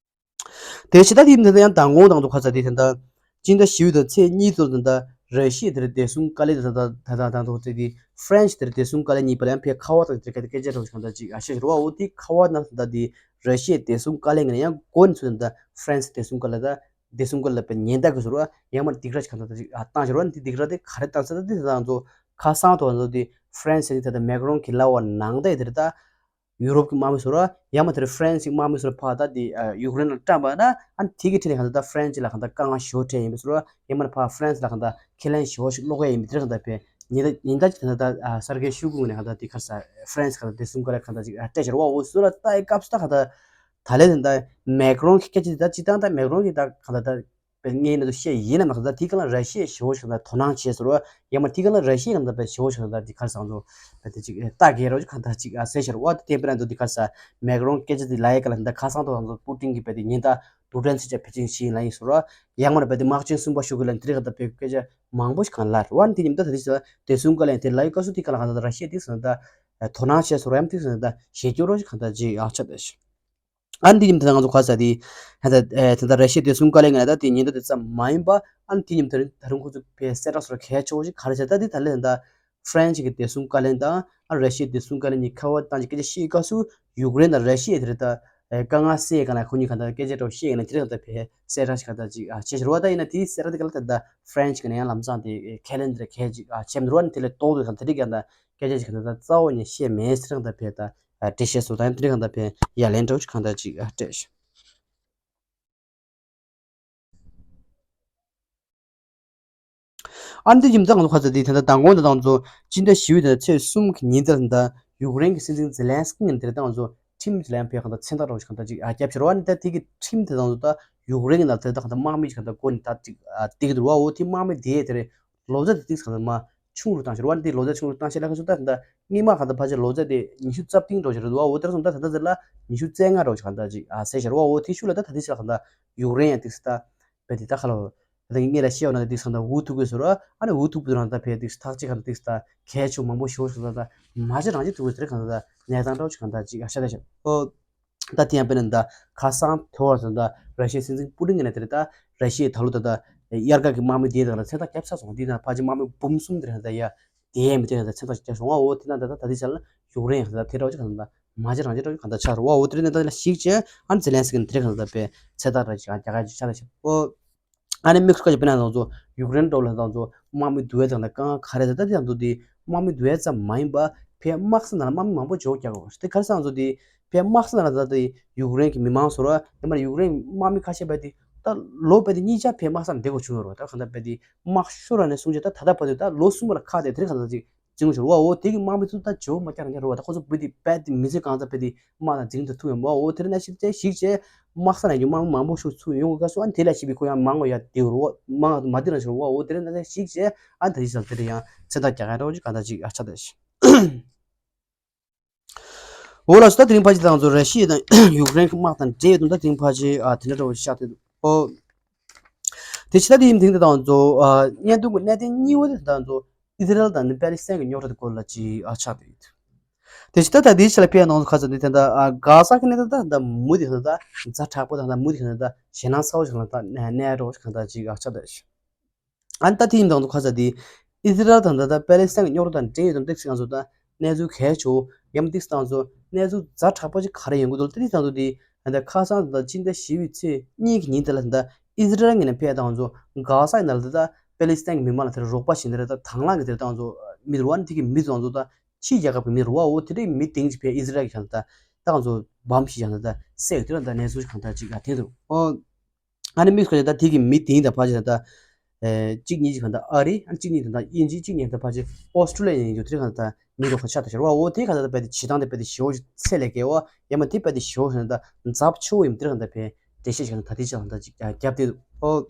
དེ་ཕྱི་ད་དེ་འདི་ཡང་མདང་དགོང་དང་དུ་ཁ་ཚ་དེ་དེ་འདྲ་སྤྱི་ཟླ་བཞི་པའི་ཚེས་གཉིས་ཚོ་དེ་འདྲ་ར་ཤི་ཡ་དེར་བདེ་སྲུང་བཀའ་བློན་དེ་ད་ད་ད་དང་དུ་དེ་ཧྥ་རན་སི་དེར་བདེ་སྲུང་བཀའ་བློན་གཉིས་བར་ཡང་ཕེ་ཁ་བ་དང་དེ་ག་དེ་སྐད་ཆ་རོགས་གང་ལྟར་ཅིག་ཨ་ཤེས་རོ་བ་འོ་དེ་ཁ་བ་ན་ད་དེ་ར་ཤི་ཡའི་བདེ་སྲུང་བཀའ་བློན་ངན་ཡང་གོ་ནས་ཚོ་དེ་འདྲ་ཧྥ་རན་སི་བདེ་སྲུང་བཀའ་བློན་ད་བདེ་སྲུང་བཀའ་བློན་པའི་ཉེན་བརྡ་གི་ཟུར་བ་ཡང་མར་སྡིགས་ར་ཞིག་གང་ལྟར་ཅིག་ཨ་བཏང་ཞོར་བ་འདི་སྡིགས་ར་དེ་ག་རེ་བཏང་ས་ད་དེ་དང་ཚོ་ཁ་སང་ཐོག་ཚོ་དེ་ཧྥ་རན་སི་དེ་ད་མེག་རོན་གི་ལ་བ་ནང་ད་དེ་ད། ཡུ་རོབ་ཀྱི་དམག་མི་ཚོ་ར་ཡང་མ་དེར་ཧྥ་རན་སི་གི་དམག་མི་ཚོ་ར་ཕར་ད་དེ་ཡུཀ་རེན་ལ་བཀྲམ་པ་ན་ཨ་ནི་དེ་གི་ཁྲིད་ནས་གང་ལྟར་ད་ཧྥ་རན་སི་ལ་གང་ལྟར་དཀའ་ངལ་ཞེ་པོ་འཕྲད་ཡིན་པ་ཚོ་ར་ཡང་མ་ཕར་ཧྥ་རན་སི་ལ་གང་ལྟར་ཁས་ལེན་ཞེ་པོ་ཞིག་སློག་ཡ་ཡིན་པ་དེར་གང་ལྟར་ཕན་ཉིན་ད་ཉིན་ད་ཅིག་གང་ལྟར་ད་སར་གའི་ཤུ་གུ་ནས་གང་ལྟར་དེ་ཁར་ས་ཧྥ་རན་སི་གང་ལྟར་དེ་གསུམ་ཀ་ལ་གང་ལྟར་ཅིག་སྤྲད་ཤར་བ་འོ་ཚོ་ར་ལྟ་ཡི་སྐབས་སུ་ད་གང་ལྟར་ད་ལན་ད་མེག་རོན་གྱི་སྐད་ཆ་དེ་ད་ཅི་ད་ད་མེག་རོན་གྱི་ད་གང་ལྟར་ད། པའི་ངའི་ནང་དུ་བཤད་ཡིན་ནམ་ལགས་ད་དེའི་སྐབས་ལ་ར་ཤི་ཡས་ཞེ་པོ་ཞིག་ད་དོ་སྣང་བྱས་ཟེར་བ་ཡང་མ་དེའི་སྐབས་ལ་ར་ཤི་ཡས་ནང་ད་པའི་ཞེ་པོ་ཞིག་ད་དེ་གར་སང་ཚོ་པའི་དེ་ཅིག་ལྟ་གས་རོ་ཅིག་གང་ད་ཅིག་ཨ་ཟེར་ཤར་བ་དེ་དེ་པེ་ར་འདུག་དེ་གར་ས་མེག་རོན་སྐད་ཆ་དེ་ལ་ཡས་ག་ལ་ད་ཁ་སང་དུ་ང་ཚོ་པུ་ཏིན་གྱི་པའི་དེ་ཉིན་ད་དུ་ཏྲན་ཚི་ཅ་ཕེ་ཅིང་ཤི་ཡིན་ལ་ཡིན་ཟེར་བ་ཡང་མ་ར་པའི་དེ་དམག་ཆེན་གསུམ་པ་ཤོག་གི་ལ་དེ་རིགས་ད་པའི་སྐད་ཆ་མང་པོ་ཞིག་གང་ལར་བ་དེ་ཉིན་ད་ད་དེ་ཞིག་དེ་གསུམ་ག་ལ་ཡང་དེ་ལ་ཡས་ག་སུ་དེ་ག་ལ་གང་ད་ར་ཤི་ཡས་དེ་སང་ད་དོ་སྣང་བྱས་ཟེར་བ་ཡང་དེ་སང་ད་ཞེ་སྐྱོ་རོ་ཞིག་གང་ད་ཅིག་ཨ་ཆ་ད་ཞིག་ཨ་ནི་དེ་ཉིན་དེ་ང་ཚོ་ག་ས་དེ། ད་ལྟ་ཨེ་ད་ལྟ་ར་ཤི་ཡའི་བདེ་སྲུང་བཀའ་བློན་ང་ད་དེ་ཉིན་ད་དེ་ཙམ་མ་ཡིན་པ་ཨ་ནི་དེ་ཉིན་དེ་རིང་ད་རུང་ཁོ་ཚོ་ཕའི་གསལ་བསྒྲགས་སོགས་གལ་ཆེ་བོ་ཞིག་ག་རེ་བྱས་ད་དེ་ད་ལྟ་ད་ཧྥ་རན་སི་གི་བདེ་སྲུང་བཀའ་བློན་དང་ཨ་ར་ཤི་ཡའི་བདེ་སྲུང་བཀའ་བློན་གཉིས་ཁ་བ་བཏང་ཅིག་སྐད་ཆ་བཤད་སྐབས་སུ་ཡུཀ་རེན་དང་ར་ཤི་ཡའི་དེ་རེད་ད་ཨེ་དཀའ་ངལ་སེལ་ཡས་ག་ན་ཁོ་གཉིས་ག་ད་སྐད་ཆ་འདྲ་བོ་བཤད་ཡས་ན་དེ་རིང་ད་ཕའི་གསལ་བསྒྲགས་ཤིག་ག་ད་ཅིག་ཨ་བྱས་ཤར་བ་ད་ཡིན་ན་དེའི་གསལ་བསྒྲགས་དེ་ག་ལ་ད་ད་ཧྥ་རན་སི་གི་ནས་ཡང་ལམ་སང་དེ་ཁས་ལེན་དེ་གལ་ཅིག་ཨ་བྱས་མི་རུང་བ་ནི་དེ་ལས་ལྡོག་དེ་ག་ད་དེ་རིགས་ཀྱང་ད་སྐད་ཆ་ཞིག་ག་ད་ད་རྩ་བ་ནས་བཤད་མེད་ཟེར་གང་ད་ཕའི་ད། འགྲེལ་བཤད་སོགས་དང་དེ་འདྲ་གང་ལྟར་ཕན་ཡ་ལན་འདྲ་བོ་ཞིག་གང་ལྟར་ཅིག་སྤྲད་ཤག་ཨ་འདི་ཡིན་ཙང་ང་ཚོ་ཁ་ཚ་དེ་ད་ལྟ་མདང་དགོང་དེ་དང་ཚོ་སྤྱི་ཟླ་བཞི་པའི་དེ་ཚེས་གསུམ་གྱི་ཉིན་དེ་ད་ཡུཀ་རེན་གྱི་སྲིད་འཛིན་ཛེ་ལན་སི་ཀི་ངན་དེ་དང་ཚོ་ཁྲིམས་ལ་ཡང་ཕན་གང་ལྟར་མཚན་རྟགས་འདྲ་བོ་ཞིག་གང་ལྟར་ཅིག་ཨ་བརྒྱབ་ཤར་བ་ནི་ད་དེ་གི་ཁྲིམས་དེ་དང་ཚོ་ད་ཡུཀ་རེན་གྱི་ནང་དེ་ད་གང་ལྟར་དམག་མི་ཞིག་གང་ལྟར་སྒོ་ནས་ད་ཅིག་ཨ་བཏེག་འདུག་བ་འོ་དེ་དམག་མི་དེ་དེ་རེད། ལོ་ཙཱ་དེ་ཏིག་ཙམ་མ་ཆུང་རུ་བཏང་ཕྱིར་བ་འདི་ལོ་ཙཱ་ཆུང་རུ་བཏང་ཕྱིར་ལ་ཁ་སུ་ད་ད་སྔོན་མ་གང་ལྟར་ཕལ་ཆེར་ལོ་ཙཱ་དེ་ཉི་ཤུ་རྩ་བདུན་འགྲོ་ཕྱིར་འདུག་བ། འོ་དེར་སོང་ད་ད་ད་ཟེར་ལ་ཉི་ཤུ་རྩ་ལྔ་འགྲོ་ཕྱིར་གང་ལྟར་ཅིག་ཨ་ཟེར་ཕྱིར་བ། འོ་དེ་ཤུ་ལ་ད་ད་དེ་ཕྱིར་གང་ལྟར་ཡུཀ་རེན་ཡང་ཏིག་ཙམ་ད་བེ་དེ་ད་ཁ་ལོ་ད་ངས་ལ་ཤེས་བ་ན་ཏིག་ཙམ་ད་འུ་ཐུག་དགོས་ཟེར་བ། ཨ་ནི་འུ་ཐུག་པའི་རང་ད་ཕལ་ཏིག་ཙམ་ཐག་ཅིག་གང་ལྟར་ཏིག་ཙམ་ད་གལ་ཆེ་མང་པོ་ཞེ་པོ་ཞིག་ད་ད་མ་བྱེད་རང་བྱེད་ཐུག་དགོས་ཟེར་གང་ལྟར་ད་གནས་སྟངས་འདྲ་བོ་ཅིག་གང་ལྟར་ཅིག་ཨ་ཤ་ད་ཤ་འོ། ད་དེ་ཡང་དཔེར་ན་ད་ཁ་སང་དེ་བར་ད་ར་ཤི་ཡའི་སྲིད་འཛིན་པུ་ཏིན་གྱི་ནས་དེ་རེད་ད། ར་ཤི་ཡའི་ད་ལོ་ད་ད་དབྱར་ཁ་གི་དམག་མི་དེའི་ནང་ལ་མཚན་རྟགས་བརྒྱབ་ཚར་སོང་། དེའི་ནང་ཕལ་ཆེར་དམག་མི་འབུམ་གསུམ་དེ་རེད་ད་ཡ་དེ་ཡས་མི་དེ་རེད་ད་མཚན་རྟགས་བརྒྱབ་སོང་བ། འོ་དེ་ན་ད་ད་ད་དེ་ཆ་ལ་ཡུཀ་རེན་ཡང་ད་ད་དེ་འདྲ་བ་ཅིག་གང་ད་མ་བྱེད་རང་བྱེད་འདྲ་བ་ཅིག་གང་ད་ཆགས་རེད་བ། འོ་དེ་རེད་ན་ད་ལ་ཞིག་བྱས་ཨ་ཛེ་ལན་སི་ཀི་ནས་དེ་རེད་གང་ད་ད་པའི་མཚན་རྟགས་ར་ཅིག་རྒྱ་གར་ཅིག་ཆགས་ད་ཆགས་འོ། ཨ་ནི་དམིགས་སུ་བཀར་ཅིག་དཔེར་ན་ང་ཚོ་ཡུཀ་རེན་འགྲོ་ལ་ང་ཚོ་དམག་མི་བསྡུ་བའི་དང་ལ་དཀའ་ངལ་ག་རེ་ད་ལྟ་དེ་ང་ཚོ་དེ་དམག་མི་བསྡུ་བའི་ཙམ་མ་ཡིན་པ་ཕའི་དམག་ས་ནང་ལ་དམག་མི་མང་པོ་འཇོག་རྒྱག་དགོས་རེད། དེ་ག་རེ་ཟེར་ང་ཚོ་དེ་ཕའི་དམག་ས་ནང་ལ་ད་ལྟ་ཡུཀ་རེན་གྱི་མི་མང་ཚོ་ར་ཡང་མ་ཡུཀ་རེན་དམག་མི་ཁ་ཤས་པ་དེ་ད་ལོ་པ་དེ་གཉིས་ཆར་ཕའི་དམག་ས་ནང་བསྡད་དགོས་བྱུང་ཡོད་རེད། ད་གང་ལྟར་པ་དེ་དམག་ཤོར་ར་ནས་བཟུང་བྱས་ད་ད་ལྟ་བར་དུ་ད་ལོ་གསུམ་པ་ལ་ཁག་དེ་དེ་རིང་གང་ལྟར་ཅིག་འཛིང་ཞོར་བ་འོ་དེ་གི་དམག་མི་ཚོ་ད་ཇོ་མ་བཀྱག་རང་རྒྱ་རུ་བ་ད་ཁོ་ཚོ་བུ་དེ་པད་དེ་མི་ཚེ་གང་ཚ་པད་དེ་དམག་དང་འཛིང་དུ་ཐུག་ཡོང་བ་འོ་དེ་རིང་ན་ཞིག་ཅེ་ཞིག་ཅེ་དམག་ས་ནས་ཀྱི་དམག་མི་མང་པོ་ཤུགས་ཚུགས་ཡོང་དགོས་སོ། ཨ་ནི་དེ་ལ་ཞིག་པའི་ཁོ་ཡང་མང་བ་ཡ་དེ་རུ་བ་མང་མ་དེ་རང་ཞོར་བ་འོ་དེ་རིང་ན་ཞིག་ཅེ་ཨ་ནི་ད་ཞིག་ས་དེ་རིང་ཡང་ཚེ་ཐག་རྒྱག་ཡ་རོ་ཅིག་གང་ད་ཅིག་ཨ་ཆ་ད་ཞིག་འོ་ལགས་སོ། ད་དེ་རིང་ཕལ་ཆེར་ང་ཚོ་ར་ཤི་ཡ་དང་ཡུཀ་རེན་གྱི་དམག་དང་འབྲེལ་ཡོད་དུས་ད་དེ་རིང་ཕལ་ཆེར་ཨ་དེ་འདྲ་འདྲ་བོ་ཞིག་ཆགས་བསྡད་འདུག་ཨོ། དེ་ཕྱི་ད་དེ་ཡིན་དེང་དེ་ད་ང་ཚོ་ཨ་བརྙན་ཐུང་གི་གནད་དོན་གཉིས་པ་དེ་ད་ང་ཚོ་ཨི་ཟི་རལ་དང་ནི་པེ་ལི་སི་ཐན་གྱི་རྙོག་དྲ་དེ་སྐོར་ལ་ཅིག་ཨ་ཆགས་བསྡད་ཡོད། དེ་ཕྱི་ད་ད་དེའི་ཕྱི་ལ་ཕེབས་ཡ་ནང་ཚོ་ཁ་ཚ་འདི་དེ་ད་ཨ་གྷ་ས་གི་གནས་སྟངས་ད་ད་མུ་དེ་ད་ད་ཛ་དྲག་པོ་ད་ད་མུ་དེ་ག་ད་ད་ཞེད་སྣང་ཚ་བོ་ཞིག་ལ་ད་གནས་གནས་རོགས་ཞིག་གང་ད་ཅིག་ཨ་ཆགས་བསྡད་ཡོད། ཨ་ནི་ད་དེ་ཡིན་དང་དུ་ཁ་ཚ་དེ་ཨི་ཟི་རལ་དང་ད་ལྟ་པེ་ལེ་སི་ཐན་གྱི་རྙོག་དྲ་དང་འབྲེལ་ཡོད་དང་ཏིག་སི་ང་ཚོ་ད་གནས་ཚུལ་གལ་ཆེ་བོ་ཡང་ཏིག་སི་དང་ཚོ་གནས་ཚུལ་ཛ་དྲག་པོ་ཅིག་ག་རེ་ཡོང་གི་འདུག་ཏིག་སི་དང་ཚོ་དེ་ད་ལྟ་ཁ་སང་ད་ལྟ་སྤྱི་ཟླ་བཞི་པའི་ཚེས་གཉིས་ཀྱི་ཉིན་དེ་ལ་ད་ལྟ་ཨི་ཟི་རལ་ངོས་ནས་ཕེབས་དང་ཚོ་གྷ་ས་ཡི་ནང་ལ་ད་ལྟ་པེ་ལེ་སི་ཐན་གྱི་མི་མང་ལ་དེར་རོགས་པ་བྱེད་འདི་རེད། ད་དང་བླངས་ཀྱི་དེར་དང་ཚོ་མི་རུ་བ་ནི་དེ་གི་མི་ཚོ་ཚོ་ད་ཕྱིའི་རྒྱལ་ཁབ་ཀྱི་མི་རུ་བ་འོ་དེ་འདྲའི་མི་དེང་ཅིག་ཕེབས་ཨི་ཟི་རལ་གྱི་ཁ་ད་ད་ཚོ་བམ་ཞིག་ཀྱང་ད་ད་བསད་ཡོད་དེ་ལ་ད་གནས་ཚུལ་ཞིག་གང་ད་ཅིག་ཨ་དེ་འདུག་ཨོ། ཨ་ནི་དམིགས་བསལ་ད་དེ་གི་མི་དེ་ཡིན་ད་ཕལ་ཆེར་ད་ལྟ་གཅིག་གཉིས་ཀྱི་གང་ལྟར་ཨ་རི་ཨ་གཅིག་གཉིས་ད་ལྟ་དབྱིན་ཇི་གཅིག་གཉིས་ད་ཕལ་ཆེར་ཨོ་སི་ཀྲུ་ལི་ཡ་ཡིན་རྒྱུ་དེ་གང་ལྟར་མི་རོགས་ཁ་ཆགས་ད་ཤར་བ་འོ་དེ་གང་ལྟར་ད་དཔེ་དེ་བྱེད་སྟངས་དེ་དཔེ་དེ་ཞེ་བོ་ཞིག་ཚད་ལས་བརྒལ་བ་ཡང་མ་དེ་དཔེ་དེ་ཞེ་བོ་ཞིག་ད་ལྟ་འཛབ་ཆེ་བོ་ཡིན་དེ་གང་ལྟར་ཕེ་འགྲེལ་བཤད་ཞིག་ད་དེ་ཅག་ད་ཅིག་རྒྱབ་སྟེ་འདུག་ཨོ།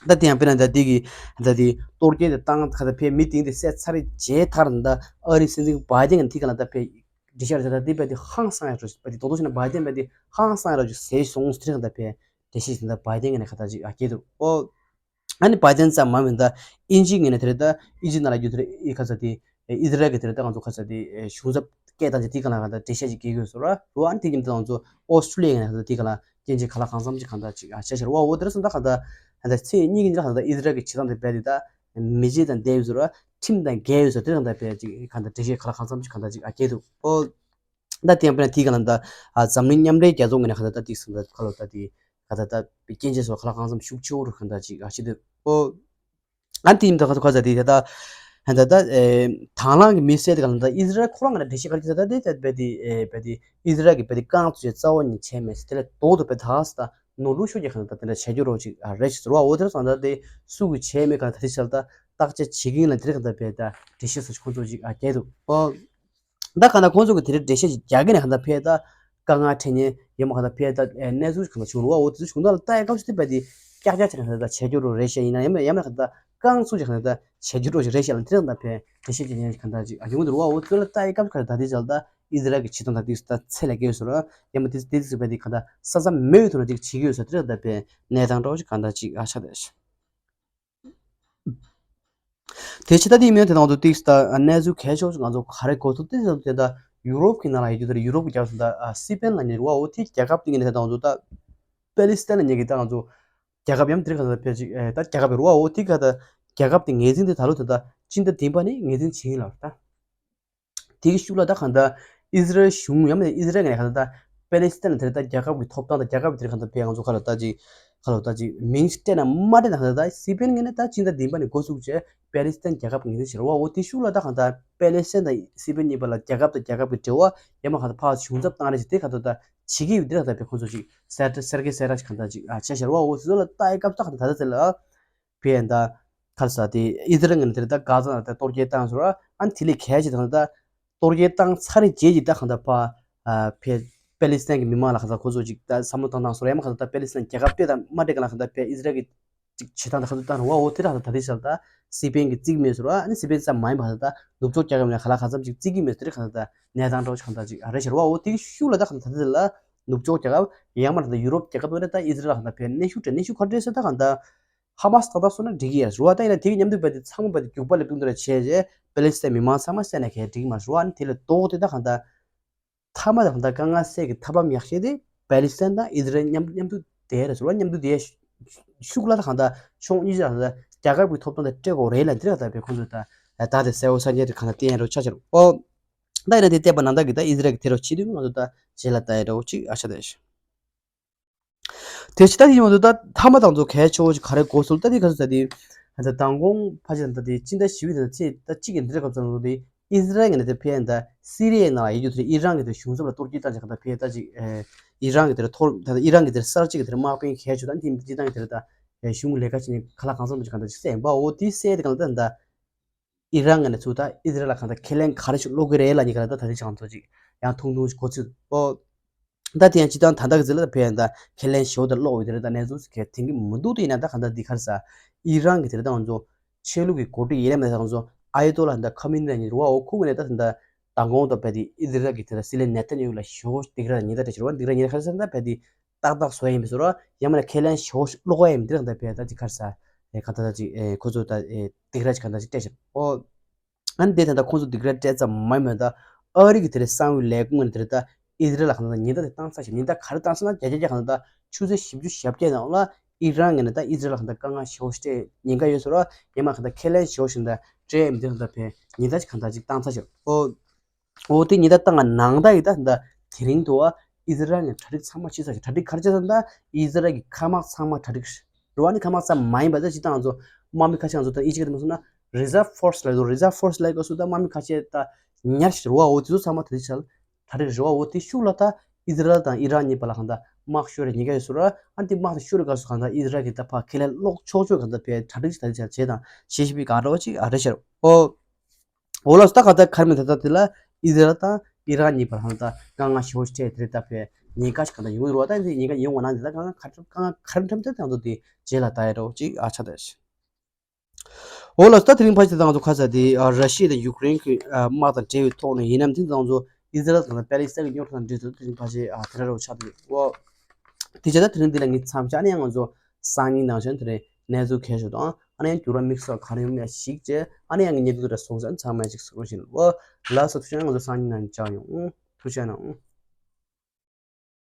ད་དེ་ཡང་དཔེར་ན་ད་དེ་གི་ད་དེ་གཏོར་སྐྱོན་དེ་བཏང་ཁ་ད་ཕེ་མི་དེ་དེ་བསད་ཚར་རྗེས་མཐར་ད་ཨ་རི་སྲིད་འཛིན་བྷའི་ཌེན་གྱིས་དེ་གང་ལྟར་ཕེ་འགྲེལ་བཤད་རེད་ད་དེ་དཔེ་དེ་ཧང་སང་ཡ་རོ་དཔེ་དེ་དོ་དོ་ཞིག་ན་བྷའི་ཌེན་དཔེ་དེ་ཧང་སང་ཡ་རོ་ཅིག་ཟེར་སོང་དེ་གང་ལྟར་ཕེ། དེ་བཞིན་ད་བྷའི་ཌེན་ངོས་ནས་ཁ་ཐག་ཅིག་ཨ་སྐྱེལ་འདུག་ཨོ། ཨ་ནི་བྷའི་ཌེན་ཙམ་མ་མིན་ད་དབྱིན་ཇིའི་ངོས་ནས་དེ་རེད་ད་དབྱིན་ཇི་ནང་ལ་རྒྱུ་དེ་རེད་ཨི་ཁ་ཚ་དེ་ཨི་ཟི་རལ་གྱི་དེ་རེད་ད་ང་ཚོ་ཁ་ཚ་དེ་གཞུང་ཚབ་སྐད་བཏང་ཅིག་དེ་ག་ལ་ག་ད་འགྲེལ་བཤད་ཅིག་སྐྱེལ་དགོས་སོ་ར་རོ། ཨ་ནི་དེ་ཉིན་ད་ང་ཚོ་ཨོ་སི་ཀྲུ་ལི་ཡ་ངོས་ནས་ཁ་ཚ་དེ་ག་ལ་སྐྱེལ་ཅིག་ག་ལ་གང་འཚམ་ཅིག་གང་ད་ཅིག་ཨ་བྱས་ཤར་བ་འོ་དེ་རེད་སོང་ད་ག་ད་ད་ཚེས་གཉིས་ཀྱི་ཉིན་ལ་ག་ད་ཨི་ཟི་རལ་གྱི་བྱེད་སྟངས་དེ་རྦད་དེ་ད་མི་བརྗེད་དང་འདས་ཡོད་སོ་ར་ཁྲིམས་དང་འགལ་ཡོད་སོ་དེ་ག་ད་རྦད་ཅིག་ག་ད་འགྲེལ་བཤད་ག་ལ་གང་འཚམ་ཅིག་གང་ད་ཅིག་ཨ་སྐྱེལ་འདུག་ཨོ། ད་དེ་ཡང་དཔེར་ན་དེའི་སྒང་ལ་ད་ཨ་འཛམ་གླིང་མཉམ་འབྲེལ་རྒྱལ་ཚོགས་ངོས་ནས་ག་ད་ད་དེ་སོང་ད་ཁ་ལོ་ད་དེ་ག་ད་ད་སྐྱོན་བརྗོད་སོགས་ཁ་ལ་གང་འཚམ་ཤུགས་ཆེ་བོ་རུ་ག་ད་ཅིག་ཨ་ཤི་དེ་ཨོ། ཨ་དེ་ཡིན་ད་ཁ་ཁ་ད་དེ་ད་ད་ད་ད་ཨེ་དང་བླངས་ཀྱི་མི་སེར་དེ་ག་ལ་ད་ཨི་ཟི་རལ་ཁོ་རང་ང་ལ་འགྲེལ་བཤད་ག་རེ་ད་ད་དེ་ད་བེ་དེ་ཨེ་བེ་དེ་ཨི་ཟི་རལ་གྱི་བེ་དེ་རྐང་ཚོ་ཆེ་རྩ་བ་ཉིད་བྱས་མེད་ཟེར་དེ་ལ་དོག་ཏུ་བེ་ད་ས་ད་ནོར་ལུག་ཤོད་ཀྱི་ག་ད་ད་དེ་འདྲ་བྱ་རྒྱུ་རོགས་ཅིག་ཨ་རེད་ཞེས་ཟེར་བ་འོ་དེ་ར་སང་ད་དེ་སུ་གི་བྱས་མེད་ག་ད་དེ་ཆ་ལ་ད་བརྟག་དཔྱད་བྱེད་ཀྱིན་ལ་དེ་ར་ག་ད་བེ་ད་འགྲེལ་བཤད་སོགས་ཁོང་ཚོ་ཅིག་ཨ་སྐྱེལ་འདུག་ཨོ། ད་གང་ལྟར་ཁོང་ཚོ་གི་དེ་རིང་འགྲེལ་བཤད་ཅིག་རྒྱག་གི་ནས་གང་ལྟར་ཕེ་ད་དཀའ་ངལ་འཕྲད་ཉེན་ཡོད་མ་གང་ལྟར་ཕེ་ད་གནས་ཚུལ་གང་ལྟར་བྱུང་རུང་བ་འོ་དེ་ཚོ་བྱུང་ད་ལ་ད་ཡ་སྐབས་སུ་དེ་བས་དེ་ཀྱག་ཀྱག་ཅིག་གང་ལྟར་ད་བྱེད་རྒྱུ་རོ་རེད་ཤག་ཡིན་ན་ཡང་ཡང་ན་གང་ལྟར་རྐང་ཚུགས་ཅིག་གང་ལྟར་ད་བྱེད་རྒྱུ་རོ་ཞིག་རེད་ཤག་ལ་དེ་རིང་ད་ཕེ་འགྲེལ་བཤད་ཅིག་ཉན་གང་ལྟར་ཅིག་ཨ་ཡོང་གི་འདུག་རུང་བ་འོ་དེ་ཚོ་ལ་ད་ཡ་སྐབས་སུ་གང་ལྟར་ད་དེ་ཅག་ད་ཚེ་ལས་སྐྱེས་སོ་ར་ཡང་མ་དེ་དེ་དེ་ཚོ་བས་དེ་གང་ལྟར་ས་མཚམས་མེད་ཐུབ་ན་ཅིག་བྱེད་ཀྱི་ཡོད་ས་དེ་རིང་ད་ཕེ་གནས་སྟངས་འདྲ་བོ་ཅིག་གང་ལྟར་ཅིག་ཨ་ཆགས་བསྡད་ཤག་དེ་ཕྱི་ད་དེ་མིན་དེ་དང་དུ་ཏིག་ད་གནས་ཚུལ་གལ་ཆེ་བ་ང་ཚོ་ག་རེ་གོ་ཐུབ་དེ་དང་དེ་ད་ཡུ་རོབ་ཀྱི་ནང་ལ་ཡོད་རྒྱུ་དེ་ཡུ་རོབ་ཀྱི་རྒྱལ་ཁབ་ད་སི་པེན་ལ་ཉེ་བ་འོ་དེ་རྒྱལ་ཁབ་དེ་ངེས་དེ་དང་དུ་ད་པེ་ལི་སི་ཐན་ལ་ཉེ་གི་ད་ང་ཚོ་རྒྱལ་ཁབ་ཡང་དེ་ག་ད་ཕལ་ཆེར་ད་རྒྱལ་ཁབ་རུ་བ་འོ་དེ་ག་ད་རྒྱལ་ཁབ་དེ་ངེས་འཛིན་དེ་ད་ལོ་དེ་ད་སྤྱི་ཟླ་བདུན་པ་ནས་ངེས་འཛིན་བྱེད་ཡིན་ལ་ད། དེ་གི་ཤུགས་ལ་ད་གང་ལྟར་ཨི་ཟི་རལ་གཞུང་ཡང་མིན་ཨི་ཟི་རལ་ངས་གང་ལྟར་པེ་ལི་སི་ཐན་དེར་ད་རྒྱལ་ཁབ་ཀྱི་ཐོབ་ཐང་དང་རྒྱལ་ཁབ་ཀྱི་དེར་གང་ལྟར་ཕེ་ང་ཚོ་ཁ་ལ་ལྟ་ཅིག་ཁ་ལ་ལྟ་ཅིག་མིང་སྤྲད་ན་མ་སྤྲད་ན་གང་ལྟར་ད་སི་པེན་ངོས་ནས་ད་སྤྱི་ཟླ་བདུན་པ་ནས་འགོ་བཙུགས་བྱས་པེ་ལི་སི་ཐན་རྒྱལ་ཁབ་ངོས་འཛིན་བྱེད་རོགས་འོ་དེ་ཤུགས་ལ་ད་གང་ལྟར་པེ་ལི་སི་ཐན་དང་སི་པེན་གཉིས་བར་ལ་རྒྱལ་ཁབ་དང་རྒྱལ་ཁབ་ཀྱི་འབྲེལ་བ་ཡང་མ་གང་ལྟར་ཕར་གཞུང་ཚབ་བཏང་རེས་ཅིག་དེ་གང་ལྟར་ད་བྱེད་ཀྱི་ཡོད་དེ་གང་ལྟར་ཕེ་ཁོང་ཚོ་ཅིག་སེར་སེར་གེ་སེར་ར་ཅིག་གང་ལྟར་ཅིག་ཨ་བྱས་བྱས་རོགས་འོ་དེ་ཚོ་ལ་ལྟ་ཡི་སྐབས་ད་གང་ལྟར་ད་ལྟ་ཚེ་ལ། ཕེ་ཡན་ད་ཁ་ས་དེ་ཨི་ཟི་རལ་ངོས་ནས་དེ་ད་གྷ་ཛ་ནང་དེ་གཏོར་རྒོལ་བཏང་སོང་ར་ཨ་ནི་དེ་ལས་གལ་ཆེ་དང་ད་གཏོར་རྒོལ་བཏང་ཚར་རྗེས་ཀྱི་ད་གང་ད་ཕ་ཕེ་པེ་ལི་སི་ཐན་གྱི་མི་མང་ལ་གང་ད་ཁོ་ཚོ་ཅིག་ད་བསམ་བློ་བཏང་བཏང་སོང་ར་ཡང་མ་གང་ད་པེ་ལི་སི་ཐན་རྒྱལ་ཁབ་སྤྲད་དང་མ་སྤྲད་ག་ལ་གང་ད་ཕེ་ཨི་ཟི་རལ་གྱི་ཅིག་བྱེད་སྟངས་ད་གང་ད་བཏང་ར་བ་འོ་དེ་ད་ད་དེ་ཤར་ད་སི་པེན་གྱི་རྩིས་མེད་སོང་ར་ཨ་ནི་སི་པེན་ཙམ་མ་ཡིན་པ་གང་ད་ནུབ་ཕྱོགས་རྒྱལ་ཁབ་ནས་ག་ལ་གང་འཚམ་ཅིག་རྩིས་ཀྱི་མེད་སོང་རེད་གང་ད་གནས་སྟངས་འདྲ་བོ་ཅིག་གང་ད་ཅིག་ཨ་རེད་ཤར་བ་འོ་དེ་ཤུགས་ལ་ད་གང་ད་ད་དེ་ལ་ནུབ་ཕྱོགས་རྒྱལ་ཁབ་ཡང་མ་ད་ཡུ་རོབ་རྒྱལ་ཁབ་ནས་ད་ཨི་ཟི་རལ་གང་ད་ཕེ་གནོན་ཤུགས་སྤྲད་གནོན་ཤུགས་ག་རེ་སྤྲད་ས་ད་གང་ད། ཧ་མ་སི་ད་ལྟ་སོང་ན་འགྲིག་གི་ཡ་རུ་བ་ད་ཡིན་ན་དེ་གི་མཉམ་དུ་བས་དེ་ཚང་མ་བས་དེ་རྒྱུག་པ་ལ་བཏུང་དུ་ར་བྱས་རྗེས་པེ་ལི་སི་ཐན་མི་མང་ཚང་མ་བསད་ན་གས་འགྲིག་མ་རུ་བ་ནི་དེ་ལ་ལྡོག་དེ་ད་གང་ད་ཐ་མ་ད་གང་ད་དཀའ་ངལ་སེལ་གི་ཐབས་ལམ་ཡག་ཤོས་དེ་པེ་ལི་སི་ཐན་དང་ཨི་ཟི་རལ་མཉམ་མཉམ་དུ་དེ་ར་རུ་བ་མཉམ་དུ་དེ་ཤུགས་ལ་ད་གང་ད་ཕྱོགས་གཉིས་ཆ་ད་རྒྱལ་ཁབ་ཀྱི་ཐོབ་ཐང་དེ་སྤྲད་དགོས་རེད་ལ་འདི་ར་ད་བས་ཁོང་ཚོ་ད་ད་དེ་གསལ་བོ་གསལ་རྐྱང་དེ་གང་ད་བསྟན་རོགས་ཆ་ཆེ་རུ་ཨོ། ད་ཡིན་ན་དེ་བལྟས་པ་ན་ད་གི་ད་ཨི་ཟི་རལ་གི་དེ་རོ་ཆེ་དུས་ང་ཚོ་ད་རྗེས་ལ་ད་ཡ་རོ་ཅིག་ཨ་ཆ་ད་ཡ་ཤི། དེ་ཕྱི་ད་དེ་ཡིན་མ་འདུག་ད་མཐའ་མ་དང་ཚོ་གལ་ཆེ་བོ་ཞིག་ག་རེ་གོ་སོང་ད་དེ་ག་ཚོད་ད་དེ་ད་མདང་དགོང་ཕལ་ཆེར་ད་དེ་སྤྱི་ཟླ་བཞི་པའི་ད་ཚེས་ད་གཅིག་གི་འདིར་སྐབས་ཚོད་ལ་དེ་ཨི་ཟི་རལ་ངོས་ནས་དེ་ཕེ་ད་སི་རི་ཡའི་ནང་ལ་ཡོད་རྒྱུ་དེ་ཨི་རན་གྱི་དེ་གཞུང་ཚབ་ལ་གཏོར་སྐྱོན་བཏང་ཅིག་ག་ད་ཕེ་ད་ཅིག་ཨི་རན་གྱི་དེ་ཐོར་ད་ཨི་རན་གྱི་དེ་གསར་བརྗེ་གི་དེ་དམག་དཔོན་གལ་ཆེ་ད་དེ་སྤྱི་བཏང་གི་དེ་ད་གཞུང་ལས་ཀ་བྱེད་མཁན་ག་ལ་གང་འཚམ་ཅིག་ག་ད་ཅིག་སེམས་པ་འོ་དེ་སེ་དེ་ག་ལ་ད་ད། ཨི་རན་ངོས་ནས་ཚུར་ད་ཨི་ཟི་རལ་ལ་གང་ལྟར་ཁས་ལེན་ག་རེ་ཞིག་སློག་གི་རེད་ལབ་མཁན་ག་ལ་ད་ད་རེས་ཅང་ཚོ་ཅིག་ཡང་ཐུང་ཐུང་ཞིག་གོ་ཚུལ་ཨོ། ད་དེ་ཡང་སྤྱི་བཏང་ད་ལྟ་གི་ཟེར་ལ་ད་ཕེ་ཡང་ད་ཁས་ལེན་ཞེ་པོ་ད་སློག་འོས་དེ་རེད་ད་གནས་ཚུལ་ཞིག་གལ་དེང་གི་མི་འདུག་དེ་ཡིན་ན་ད་གང་ལྟར་འདི་ག་རེ་ཟ། ཨི་རན་གི་དེ་རེད་ད་ང་ཚོ་ཆོས་ལུགས་ཀྱི་འགོ་ཁྲིད་ཡིན་ལབ་མེད་ད་ང་ཚོ་ཨ་ཡ་ཏོ་ལ་ད་ཁ་མི་ནི་ད་ཉིད་རུ་བ་འོ་ཁུག་ནས་ད་ད་མདང་དགོང་ད་ཕེ་དེ་ཨི་ཟི་རལ་གི་དེ་ད་སྲིད་བློན་ནེ་ཐན་ཡ་ཧུ་ལ་ཞེ་པོ་སྡིགས་ར་ཉེས་ད་དེ་ཞེ་པོ་སྡིགས་ར་ཉེས་ད་ག་རེ་ཟ་ད་ཕེ་དེ། ཏག་ཏག་བཟོ་ཡ་ཡིན་པའི་བཟོ་འདྲ་ཡང་མིན་ན་ཁས་ལེན་ཞེ་པོ་ཞིག་སློག་པ་ཡིན་འདི་རང་ད་ཕེ་ད་ཅིག་ག་རེ་ཟ། ཨེ་ག་ད་ད་ཅིག་ཨེ་ཁོ་ཚོ་ད་ཨེ་སྡིགས་ར་ཅིག་ག་ད་ཅིག་སྤྲད་ཤག་ཨོ། ཨ་ནི་དེ་ད་ད་ཁོ་ཚོ་སྡིགས་ར་སྤྲད་ཙམ་མ་ཡིན་པ་ད་ཨ་རི་གི་དེ་རེད་གསང་བའི་ལས་ཁུངས་ནས་དེ་རེད་ད་ཨི་ཟི་རལ་ལ་ག་ད་ད་ཉེན་བརྡ་དེ་བཏང་ཚར་ཤག་ཉེན་བརྡ་ག་རེ་བཏང་ཟེར་ན་བརྒྱ་ཆ་བརྒྱ་ག་ད་ད་ཆུ་ཚོད་བཞི་བཅུ་ཞེ་བརྒྱད་ནང་ལ་ཨི་རན་ངོས་ནས་ད་ཨི་ཟི་རལ་ལ་ག་ད་དཀའ་ངལ་ཞེ་པོ་ཞིག་སྤྲད་ཉེན་ཁ་ཡོད་ཟེར་བ་ཡང་མིན་ན་ག་ད་ཁས་ལེན་ཞེ་པོ་ཞིག་ད་སྤྲད་ཡ་ཡིན་འདི་རང་ད་ཕེ་ཉེན་བརྡ་ཅིག་ག་ད་ཅིག་བཏང་ཚར་ཤག་ཨོ། འོ་དེ་ཉེན་བརྡ་བཏང་ག་ནང་ད་ཡི་ད་ད་དེ་རིང་དུ་བ་ཨི་ཟི་རལ་ནས་གྲ་སྒྲིག་ཚང་མ་བྱས་ཚར་ཤག་གྲ་སྒྲིག་ག་རེ་བྱས་ཚར་ད་ཨི་ཟི་རལ་གྱི་མཁའ་དམག་ཚང་མ་གྲ་སྒྲིག་རུ་བ་ནི་མཁའ་དམག་ཚང་མ་ཡིན་པ་ད་ཅི་ད་ང་ཚོ་དམག་མི་ཁ་ཤས་ང་ཚོ་ད་ཨི་ཅི་ག་དེ་མ་སོང་ན་རི་ཛརབ་ཕོར་སི་ལ་རི་ཛརབ་ཕོར་སི་ལ་ག་སུ་ད་དམག་མི་ཁ་ཤས་ད་ཉར་ཞིག་རུ་བ་འོ་དེ་ཚོ་ཚང་མ་ད་ཅི་ཆ་གྲ་སྒྲིག་རུ་བ་འོ་དེ་ཤུགས་ལ་ད་ཨི་ཟི་རལ་དང་ཨི་རན་གཉིས་བར་ལ་གང་ད་དམག་ཤོར་རེ་ཉེན་ཁ་ཡོད་ཟེར་ར་ཨ་དེ་དམག་དེ་ཤོར་རེ་ག་སུ་གང་ད་ཨི་ཟི་རལ་གྱི་ད་ཕ་ཁས་ལེན་སློག་ཆོག་ཆོག་གང་ད་ཕེ་གྲ་སྒྲིག་ད་ཅི་ཆ་བྱས་དང་བྱེད་ཤེས་པའི་གང་འདྲ་བ་ཅིག་ཨ་རེ་ཤར་ཨོ། འོ་ལགས་སོ། ད་ག་ད་ག་རེ་མིན་ད་ད་དེ་ལ་ཨི་ཟི་རལ་དང་ཨི་རན་གཉིས་བར་ཧང་ད་དཀའ་ངལ་ཞེ་པོ་ཞིག་འཕྲད་དེ་རེད་ད་ཕེ་ཉེན་ཁ་ཞིག་ག་ད་ཡོང་གི་རེད་བ། ད་དེ་ཉེན་ཁ་ཡོང་བ་ན་དེ་ད་དཀའ་ངལ་ག་རེ་དཀའ་ངལ་ག་རེ་འཕྲད་འཕྲད་དང་དུ་དེ་རྗེས་ལ་ད་ཡ་རོ་ཅིག་ཨ་ཆ་ད་ཞིག་འོ་ལགས་སོ། ད་དེ་རིང་ཕལ་ཆེར་དང་ཚོ་ཁ་ས་དེ་ཨ་ར་ཤི་ཡ་དང་ཡུཀ་རེན་གྱི་ཨ་དམག་དང་འབྲེལ་བའི་ཐོག་ནས་ཡིན་ནམ་དེ་དང་ཚོ་ཨི་ཟི་རལ་དང་པེ་ལི་སི་ཐན་གྱི་རྙོག་དྲ་དང་འབྲེལ་ཏེ་དེ་རིང་ཕལ་ཆེར་ཨ་དེ་འདྲ་རོ་ཆགས་འདུག་འོ། དེ་བྱས་ད་དེ་རིང་འདི་ལ་ངས་མཚམས་བཞག་ཨ་ནི་ཡང་ང་ཚོ་སང་ཉིན་ནང་བཞིན་དེ་རིང་གནས་ཚུལ་གལ་ཤོས་དང་ཨ་ནི་ཡང་འགྱུར་བ་དམིགས་བསལ་ག་རེ་ཡོང་མེད་ཞིག་བྱས་ཨ་ནི་ཡང་ངས་ཉེ་དུ་ར་སོང་ཙང་ཚང་མ་ཅིག་གཟིགས་རོགས་བྱེད། འོ་ལགས་སོ། ཐུགས་རྗེ་ཆེ། ང་ཚོ་སང་ཉིན་ནང་མཇལ་ཡོང་། ཐུགས་རྗེ་གནང་།